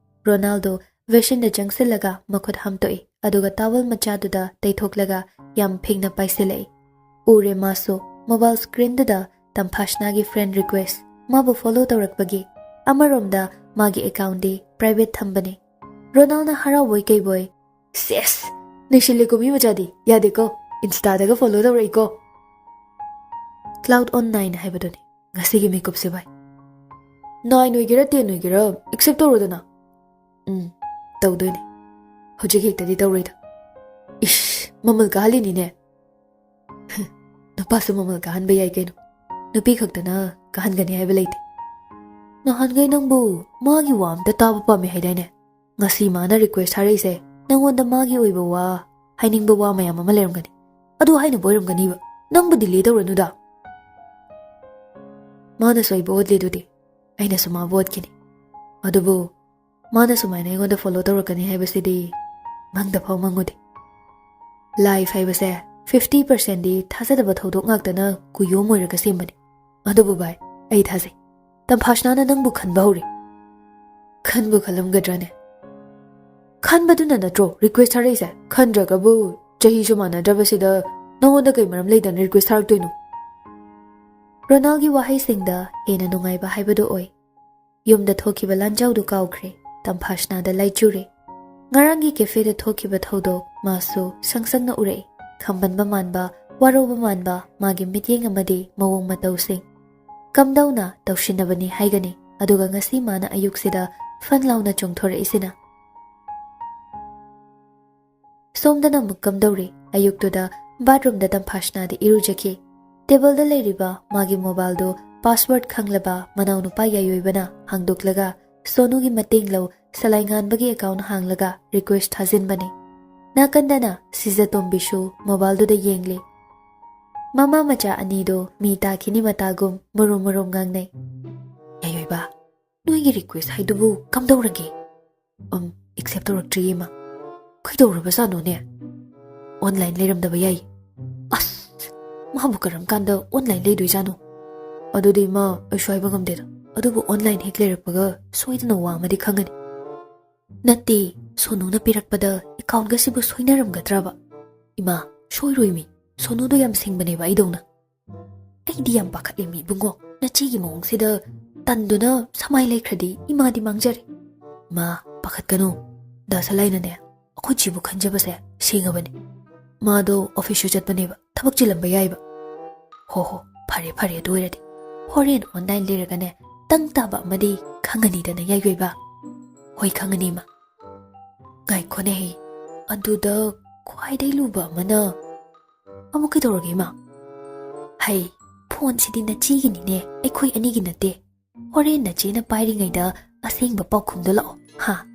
ꯔꯣꯅꯥꯜꯗꯣ ꯕꯦꯁꯤꯟꯗ ꯆꯪꯁꯤꯜꯂꯒ ꯃꯈꯨꯠ ꯍꯥꯝꯇꯣꯛꯏ, ꯑꯗꯨꯒ ꯇꯥꯋꯦꯜ ꯃꯆꯥꯗꯨꯗ ꯇꯩꯊꯣꯛꯂꯒ ꯌꯥꯝ ꯐꯤꯡꯅ ꯄꯥꯏꯁꯤꯜꯂꯛꯏ꯫ ꯎꯔꯦ ꯃꯥꯁꯨ ꯃꯣꯕꯥꯏꯜ ꯁ꯭ꯀ꯭ꯔꯤꯟꯗꯨꯗ ꯇꯝꯐꯥꯁꯅꯥꯒꯤ ꯐ꯭ꯔꯦꯟ ꯔꯤꯀ꯭ꯋꯦꯁ, ꯃꯥꯕꯨ ꯐꯣꯂꯣ ꯇꯧꯔꯛꯄꯒꯤ꯫ ꯑꯃꯔꯣꯝꯗ ꯃꯥꯒꯤ ꯑꯦꯀꯥꯎꯟꯗꯤ ꯄ꯭ꯔꯥꯏꯚꯦꯠ ꯊꯝꯕꯅꯤ꯫ ꯔꯣꯅꯥꯜꯅ ꯍꯔꯥꯎꯕꯣꯏ ꯀꯩꯕꯣꯏ, "ꯁꯦꯁ, ꯅꯩꯁꯤꯜꯂꯦꯀꯣ ꯃꯤ ꯃꯆꯥꯗꯤ, ꯌꯥꯗꯦꯀꯣ, ꯏꯟꯁꯇꯥꯗꯒ ꯐꯣꯂꯣ ꯇꯧꯔꯛꯏꯀꯣ"꯫ ꯀ꯭ꯂꯥꯎꯗ ꯑꯣꯟ ꯅꯥꯏꯟ ꯍꯥꯏꯕꯗꯨꯅꯤ ꯉꯁꯤꯒꯤ ꯃꯤꯀꯨꯞꯁꯦ ꯚꯥꯏ꯫ ꯅꯥꯏꯟ ꯑꯣꯏꯒꯦꯔꯥ ꯇꯦꯟ ꯑꯣꯏꯒꯦꯔꯥ ꯑꯦꯛꯁꯦꯞ ꯇꯧꯔꯣꯗꯅ꯫ ꯎꯝ, ꯇꯧꯗꯣꯏꯅꯦ꯫ ꯍꯧꯖꯤꯛ ꯍꯦꯛꯇꯗꯤ ꯇꯧꯔꯣꯏꯗ꯫ ꯏꯁ, ꯃꯃꯜ ꯀꯥꯍꯜꯂꯤꯅꯤꯅꯦ꯫ ꯅꯨꯄꯥꯁꯨ ꯃꯃꯜ ꯀꯥꯍꯟꯕ ꯌꯥꯏ ꯀꯩꯅꯣ꯫ ꯅꯨꯄꯤ ꯈꯛꯇꯅ ꯀꯥꯍꯟꯒꯅꯤ ꯍꯥꯏꯕ ꯂꯩꯇꯦ꯫ ꯅꯍꯥꯟꯈꯩ ꯅꯪꯕꯨ ꯃꯥꯒꯤ ꯋꯥ ꯑꯝꯇ ꯇꯥꯕ ꯄꯥꯝꯃꯦ ꯍꯥꯏꯗꯥꯏꯅꯦ? ꯉꯁꯤ ꯃꯥꯅ ꯔꯤꯀ꯭ꯋꯦꯁ ꯊꯥꯔꯛꯏꯁꯦ ꯅꯪꯉꯣꯟꯗ ꯃꯥꯒꯤ ꯑꯣꯏꯕ ꯋꯥ, ꯍꯥꯏꯅꯤꯡꯕ ꯋꯥ ꯃꯌꯥꯝ ꯑꯃ ꯂꯩꯔꯝꯒꯅꯤ꯫ ꯑꯗꯨ ꯍꯥꯏꯅꯕ ꯑꯣꯏꯔꯝꯒꯅꯤꯕ꯫ ꯅꯪꯕꯨ ꯗꯤꯂꯦ ꯇꯧꯔꯅꯨꯗ꯫ ꯃꯥꯅꯁꯨ ꯑꯩꯕꯨ ꯑꯣꯠꯂꯤꯗꯨꯗꯤ, ꯑꯩꯅꯁꯨ ꯃꯥꯕꯨ ꯑꯣꯠꯈꯤꯅꯤ꯫ ꯑꯗꯨꯕꯨ ꯃꯥꯅ ꯁꯨꯃꯥꯏꯅ ꯑꯩꯉꯣꯟꯗ ꯐꯣꯂꯣ ꯇꯧꯔꯛꯀꯅꯤ ꯍꯥꯏꯕꯁꯤꯗꯤ ꯃꯪꯗ ꯐꯥꯎ ꯃꯪꯉꯨꯗꯦ꯫ ꯂꯥꯏꯐ ꯍꯥꯏꯕꯁꯦ ꯐꯤꯐꯇꯤ ꯄꯥꯔꯁꯦꯟꯗꯤ ꯊꯥꯖꯗꯕ ꯊꯧꯗꯣꯛ ꯉꯥꯛꯇꯅ ꯀꯨꯌꯣꯝ ꯑꯣꯏꯔꯒ ꯁꯦꯝꯕꯅꯤ꯫ ꯑꯗꯨꯕꯨ ꯚꯥꯏ, ꯑꯩ ꯊꯥꯖꯩ꯫ ꯇꯝꯐꯥꯁꯅꯥꯅ ꯅꯪꯕꯨ ꯈꯟꯕ ꯍꯧꯔꯦ꯫ ꯈꯟꯕꯨ ꯈꯜꯂꯝꯒꯗ꯭ꯔꯅꯦ? ꯈꯟꯕꯗꯨꯅ ꯅꯠꯇ꯭ꯔꯣ ꯔꯤꯀ꯭ꯋꯦꯁ ꯊꯥꯔꯛꯏꯁꯦ? ꯈꯟꯗ꯭ꯔꯒꯕꯨ ꯆꯍꯤꯁꯨ ꯃꯥꯟꯅꯗ꯭ꯔꯕꯁꯤꯗ ꯅꯉꯣꯟꯗ ꯀꯩ ꯃꯔꯝ ꯂꯩꯗꯅ ꯔꯤꯀ꯭ꯋꯦꯁ ꯊꯥꯔꯛꯇꯣꯏꯅꯣ? ꯔꯣꯅꯥꯜꯒꯤ ꯋꯥꯍꯩꯁꯤꯡꯗ ꯍꯦꯟꯅ ꯅꯨꯡꯉꯥꯏꯕ ꯍꯥꯏꯕꯗꯨ ꯑꯣꯏ꯫ ꯌꯨꯝꯗ ꯊꯣꯛꯈꯤꯕ ꯂꯥꯟꯖꯥꯎꯗꯨ ꯀꯥꯎꯈ꯭ꯔꯦ꯫ ꯇꯝꯐꯥꯁꯅꯥꯗ ꯂꯥꯏꯆꯨꯔꯦ꯫ ꯉꯔꯥꯡꯒꯤ ꯀꯦꯐꯦꯗ ꯊꯣꯛꯈꯤꯕ ꯊꯧꯗꯣꯛ ꯃꯥꯁꯨ ꯁꯪ ꯁꯪꯅ ꯎꯔꯛꯏ꯫ ꯈꯝꯕꯟꯕ ꯃꯥꯟꯕ, ꯋꯥꯔꯧꯕ ꯃꯥꯟꯕ ꯃꯥꯒꯤ ꯃꯤꯠꯌꯦꯡ ꯑꯃꯗꯤ ꯃꯑꯣꯡ ꯃꯇꯧꯁꯤꯡ꯫ ꯀꯝꯗꯧꯅ ꯇꯧꯁꯤꯟꯅꯕꯅꯤ ꯍꯥꯏꯒꯅꯤ? ꯑꯗꯨꯒ ꯉꯁꯤ ꯃꯥꯅ ꯑꯌꯨꯛꯁꯤꯗ ꯐꯟ ꯂꯥꯎꯅ ꯆꯣꯡꯊꯣꯔꯛꯏꯁꯤꯅ? ꯁꯣꯝꯗꯅ ꯑꯃꯨꯛ ꯀꯝꯗꯧꯔꯤ? ꯑꯌꯨꯛꯇꯨꯗ ꯕꯥꯠꯔꯨꯝꯗ ꯇꯝꯐꯥꯁꯅꯥꯗꯤ ꯏꯔꯨꯖꯈꯤ꯫ ꯇꯦꯕꯜꯗ ꯂꯩꯔꯤꯕ ꯃꯥꯒꯤ ꯃꯣꯕꯥꯏꯜꯗꯨ ꯄꯥꯁꯋꯥꯔꯗ ꯈꯪꯂꯕ ꯃꯅꯥꯎꯅꯨꯄꯥ ꯌꯥꯏꯑꯣꯏꯕꯅ ꯍꯥꯡꯗꯣꯛꯂꯒ ꯁꯣꯅꯨꯒꯤ ꯃꯇꯦꯡ ꯂꯧ ꯁꯂꯥꯏꯉꯥꯟꯕꯒꯤ ꯑꯦꯀꯥꯎꯟ ꯍꯥꯡꯂꯒ ꯔꯤꯀ꯭ꯋꯦꯁ ꯊꯥꯖꯤꯟꯕꯅꯤ꯫ ꯅꯥꯀꯟꯗꯅ ꯁꯤꯖꯇꯣꯝꯕꯤꯁꯨ ꯃꯣꯕꯥꯏꯜꯗꯨꯗ ꯌꯦꯡꯂꯤ꯫ ꯃꯃꯥ ꯃꯆꯥ ꯑꯅꯤꯗꯨ ꯃꯤ ꯇꯥꯈꯤꯅꯤ ꯃꯇꯥꯒꯨꯝ ꯃꯔꯨꯝ ꯃꯔꯨꯝ ꯉꯥꯡꯅꯩ꯫ "ꯌꯥꯏꯑꯣꯏꯕ, ꯅꯣꯏꯒꯤ ꯔꯤꯀ꯭ꯋꯦꯁ ꯍꯥꯏꯗꯨꯕꯨ ꯀꯝꯗꯧꯔꯒꯦ?" "ꯑꯝ, ꯑꯦꯛꯁꯦꯞ ꯇꯧꯔꯛꯇ꯭ꯔꯤꯌꯦ, ꯏꯃꯥ꯫" "ꯀꯩꯗꯧꯔꯕꯖꯥꯠꯅꯣꯅꯦ? ꯑꯣꯟꯂꯥꯏꯟ ꯂꯩꯔꯝꯗꯕ ꯌꯥꯏ꯫" "ꯑꯁ, ꯃꯥꯕꯨ ꯀꯔꯝ ꯀꯥꯟꯗ ꯑꯣꯟꯂꯥꯏꯟ ꯂꯩꯗꯣꯏꯖꯥꯠꯅꯣ?" "ꯑꯗꯨꯗꯤ, ꯏꯃꯥ, ꯑꯩꯁꯨ ꯍꯥꯏꯕ ꯉꯝꯗꯦꯗ꯫ ꯑꯗꯨꯕꯨ online ꯍꯦꯛ ꯂꯩꯔꯛꯄꯒ ꯁꯣꯏꯗꯅ ꯋꯥ ꯑꯃꯗꯤ ꯈꯪꯒꯅꯤ꯫ ꯅꯠꯇꯦ, ꯁꯣꯅꯨꯅ ꯄꯤꯔꯛꯄꯗ accountꯒꯁꯤꯕꯨ ꯁꯣꯏꯅꯔꯝꯒꯗ꯭ꯔꯕ? ꯏꯃꯥ, ꯁꯣꯏꯔꯣꯏꯃꯤ, ꯁꯣꯅꯨꯗꯣ ꯌꯥꯝ ꯁꯤꯡꯕꯅꯦꯕ ꯑꯩꯗꯧꯅ꯫ ꯑꯩꯗꯤ ꯌꯥꯝ ꯄꯥꯈꯠꯂꯦꯃꯤ ꯏꯕꯨꯡꯉꯣ, ꯅꯆꯦꯒꯤ ꯃꯑꯣꯡꯁꯤꯗ ꯇꯟꯗꯨꯅ ꯁꯃꯥꯏ ꯂꯩꯈ꯭ꯔꯗꯤ ꯏꯃꯥꯗꯤ ꯃꯥꯡꯖꯔꯦ꯫ ꯏꯃꯥ, ꯄꯥꯈꯠꯀꯅꯨ, ꯗꯥ ꯁꯂꯥꯏꯅꯅꯦ ꯑꯩꯈꯣꯏ ꯆꯦꯕꯨ ꯈꯟꯖꯕꯁꯦ ꯁꯦꯡꯉꯕꯅꯦ꯫ ꯃꯥꯗꯣ officeꯁꯨ ꯆꯠꯄꯅꯦꯕ, ꯊꯕꯛ ꯆꯤꯜꯂꯝꯕ ꯌꯥꯏꯕ꯫ ꯍꯣ ꯍꯣ, ꯐꯔꯦ ꯐꯔꯦ, ꯑꯗꯨ ꯑꯣꯏꯔꯗꯤ ꯍꯣꯔꯦꯟ online ꯂꯩꯔꯒꯅꯦ ꯇꯪ ꯇꯥꯕ ꯑꯃꯗꯤ ꯈꯪꯉꯅꯤꯗꯅ ꯌꯥꯏꯕ꯫ ꯍꯣꯏ, ꯈꯪꯉꯅꯤ ꯏꯃꯥ꯫ ꯉꯥꯏꯈꯣꯅꯦꯍꯦ, ꯑꯗꯨꯗ ꯈ꯭ꯋꯥꯏꯗꯩ ꯂꯨꯕ ꯑꯃꯅ ꯑꯃꯨꯛ ꯀꯩꯗꯧꯔꯒꯦ ꯏꯃꯥ? ꯍꯩ, phoneꯁꯤꯗꯤ ꯅꯆꯦꯒꯤꯅꯤꯅꯦ, ꯑꯩꯈꯣꯏ ꯑꯅꯤꯒꯤ ꯅꯠꯇꯦ꯫ ꯍꯣꯔꯦꯟ ꯅꯆꯦꯅ ꯄꯥꯏꯔꯤꯉꯩꯗ ꯑꯁꯦꯡꯕ ꯄꯥꯎꯈꯨꯝꯗꯣ ꯂꯥꯛꯑꯣ꯫ ꯍꯥ?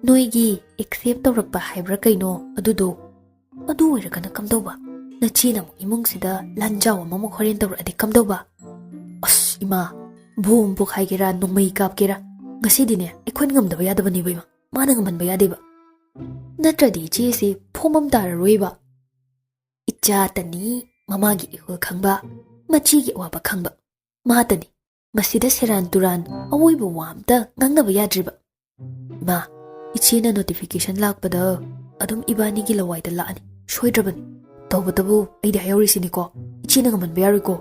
ꯅꯣꯏꯒꯤ accept ꯇꯧꯔꯛꯄ ꯍꯥꯏꯕ꯭ꯔꯥ ꯀꯩꯅꯣ ꯑꯗꯨꯗꯣ? ꯑꯗꯨ ꯑꯣꯏꯔꯒꯅ ꯀꯝꯗꯧꯕ? ꯅꯆꯦꯅ ꯑꯃꯨꯛ ꯏꯃꯨꯡꯁꯤꯗ ꯂꯥꯟꯖꯥꯎ ꯑꯃꯃꯨꯛ ꯍꯣꯔꯦꯟ ꯇꯧꯔꯛꯑꯗꯤ ꯀꯝꯗꯧꯕ? ꯑꯁ ꯏꯃꯥ, bomb ꯄꯣꯈꯥꯏꯒꯦꯔꯥ, ꯅꯣꯡꯃꯩ ꯀꯥꯞꯀꯦꯔꯥ, ꯉꯁꯤꯗꯤꯅꯦ ꯑꯩꯈꯣꯏꯅ ꯉꯝꯗꯕ ꯌꯥꯗꯕꯅꯦꯕ ꯏꯃꯥ꯫ ꯃꯥꯅ ꯉꯝꯍꯟꯕ ꯌꯥꯗꯦꯕ꯫ ꯅꯠꯇ꯭ꯔꯗꯤ ꯏꯆꯦꯁꯤ ꯐꯣꯝ ꯑꯃ ꯇꯥꯔꯔꯣꯏꯕ꯫ ꯏꯆꯥꯇꯅꯤ ꯃꯃꯥꯒꯤ ꯏꯍꯨꯜ ꯈꯪꯕ, ꯃꯆꯦꯒꯤ ꯑꯋꯥꯕ ꯈꯪꯕ꯫ ꯃꯥꯇꯅꯤ ꯃꯁꯤꯗ ꯁꯦꯔꯥꯟ ꯇꯨꯔꯥꯟ ꯑꯋꯣꯏꯕ ꯋꯥ ꯑꯝꯇ ꯉꯥꯡꯅꯕ ꯌꯥꯗ꯭ꯔꯤꯕ꯫ ꯏꯃꯥ, ꯏꯆꯦꯅ notification ꯂꯥꯛꯄꯗ ꯑꯗꯨꯝ ꯏꯕꯥꯅꯤꯒꯤ ꯂꯋꯥꯏꯗ ꯂꯥꯛꯑꯅꯤ, ꯁꯣꯏꯗ꯭ꯔꯕꯅꯤ꯫ ꯇꯧꯕꯇꯕꯨ ꯑꯩꯗꯤ ꯍꯥꯏꯍꯧꯔꯤꯁꯤꯅꯤꯀꯣ, ꯏꯆꯦꯅ ꯉꯝꯍꯟꯕ ꯌꯥꯔꯣꯏꯀꯣ꯫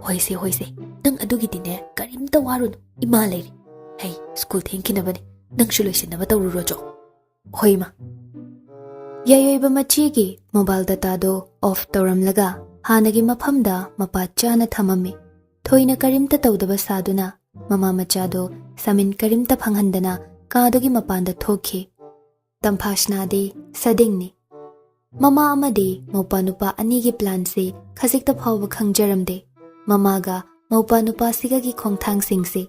ꯍꯣꯏꯁꯦ, ꯍꯣꯏꯁꯦ, ꯅꯪ ꯑꯗꯨꯒꯤꯗꯤꯅꯦ ꯀꯔꯤꯝꯇ ꯋꯥꯔꯨꯅꯨ, ꯏꯃꯥ ꯂꯩꯔꯤ꯫ ꯍꯩ, school ꯊꯦꯡꯈꯤꯅꯕꯅꯤ, ꯅꯪꯁꯨ ꯂꯣꯏꯁꯤꯟꯅꯕ ꯇꯧꯔꯨꯔꯣꯆꯣ꯫ ꯍꯣꯏ ꯏꯃꯥ꯫ ꯌꯥꯏꯑꯣꯏꯕ ꯃꯆꯦꯒꯤ mobile dataꯗꯣ off ꯇꯧꯔꯝꯂꯒ ꯍꯥꯟꯅꯒꯤ ꯃꯐꯝꯗ ꯃꯄꯥ ꯆꯥꯅ ꯊꯝꯃꯝꯃꯤ꯫ ꯊꯣꯏꯅ ꯀꯔꯤꯝꯇ ꯇꯧꯗꯕ ꯁꯥꯗꯨꯅ ꯃꯃꯥ ꯃꯆꯥꯗꯣ ꯁꯃꯤꯟ ꯀꯔꯤꯝꯇ ꯐꯪꯍꯟꯗꯅ ꯀꯥꯗꯨꯒꯤ ꯃꯄꯥꯟꯗ ꯊꯣꯛꯈꯤ꯫ ꯇꯝꯐꯥꯁꯅꯥꯗꯤ ꯁꯗꯤꯡꯅꯤ꯫ ꯃꯃꯥ ꯑꯃꯗꯤ ꯃꯧꯄꯥ ꯅꯨꯄꯥ ꯑꯅꯤꯒꯤ planꯁꯤ ꯈꯖꯤꯛꯇ ꯐꯥꯎꯕ ꯈꯪꯖꯔꯝꯗꯦ꯫ ꯃꯃꯥꯒ ꯃꯧꯄꯥ ꯅꯨꯄꯥꯁꯤꯒꯒꯤ ꯈꯣꯡꯊꯥꯡꯁꯤꯡꯁꯤ꯫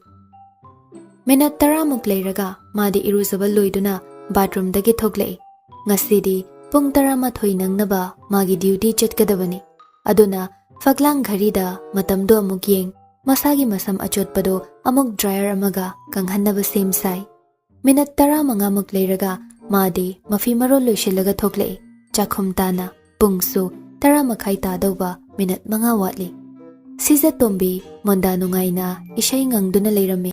Minute ꯇꯔꯥꯃꯨꯛ ꯂꯩꯔꯒ ꯃꯥꯗꯤ ꯏꯔꯨꯖꯕ ꯂꯣꯏꯗꯨꯅ bathroomꯗꯒꯤ ꯊꯣꯛꯂꯛꯏ꯫ ꯉꯁꯤꯗꯤ ꯄꯨꯡ ꯇꯔꯥꯃꯥꯊꯣꯏ ꯅꯪꯅꯕ ꯃꯥꯒꯤ duty ꯆꯠꯀꯗꯕꯅꯤ꯫ ꯑꯗꯨꯅ ꯐꯛꯂꯥꯡ ꯘꯔꯤꯗ ꯃꯇꯝꯗꯣ ꯑꯃꯨꯛ ꯌꯦꯡ, ꯃꯁꯥꯒꯤ ꯃꯁꯝ ꯑꯆꯣꯠꯄꯗꯣ ꯑꯃꯨꯛ dryer ꯑꯃꯒ ꯀꯪꯍꯟꯅꯕ ꯁꯦꯝ ꯁꯥꯏ꯫ Minute ꯇꯔꯥꯃꯉꯥꯃꯨꯛ ꯂꯩꯔꯒ ꯃꯥꯗꯤ ꯃꯐꯤ ꯃꯔꯣꯜ ꯂꯣꯏꯁꯤꯜꯂꯒ ꯊꯣꯛꯂꯛꯏ꯫ ꯆꯥꯛꯈꯨꯝ ꯇꯥꯅ꯫ ꯄꯨꯡꯁꯨ ꯇꯔꯥ ꯃꯈꯥꯏ ꯇꯥꯗꯧꯕ minute ꯃꯉꯥ ꯋꯥꯠꯂꯤ꯫ ꯁꯤꯖꯇꯣꯝꯕꯤ ꯃꯣꯟꯗꯥ ꯅꯨꯡꯉꯥꯏꯅ ꯏꯁꯩ ꯉꯪꯗꯨꯅ ꯂꯩꯔꯝꯃꯤ꯫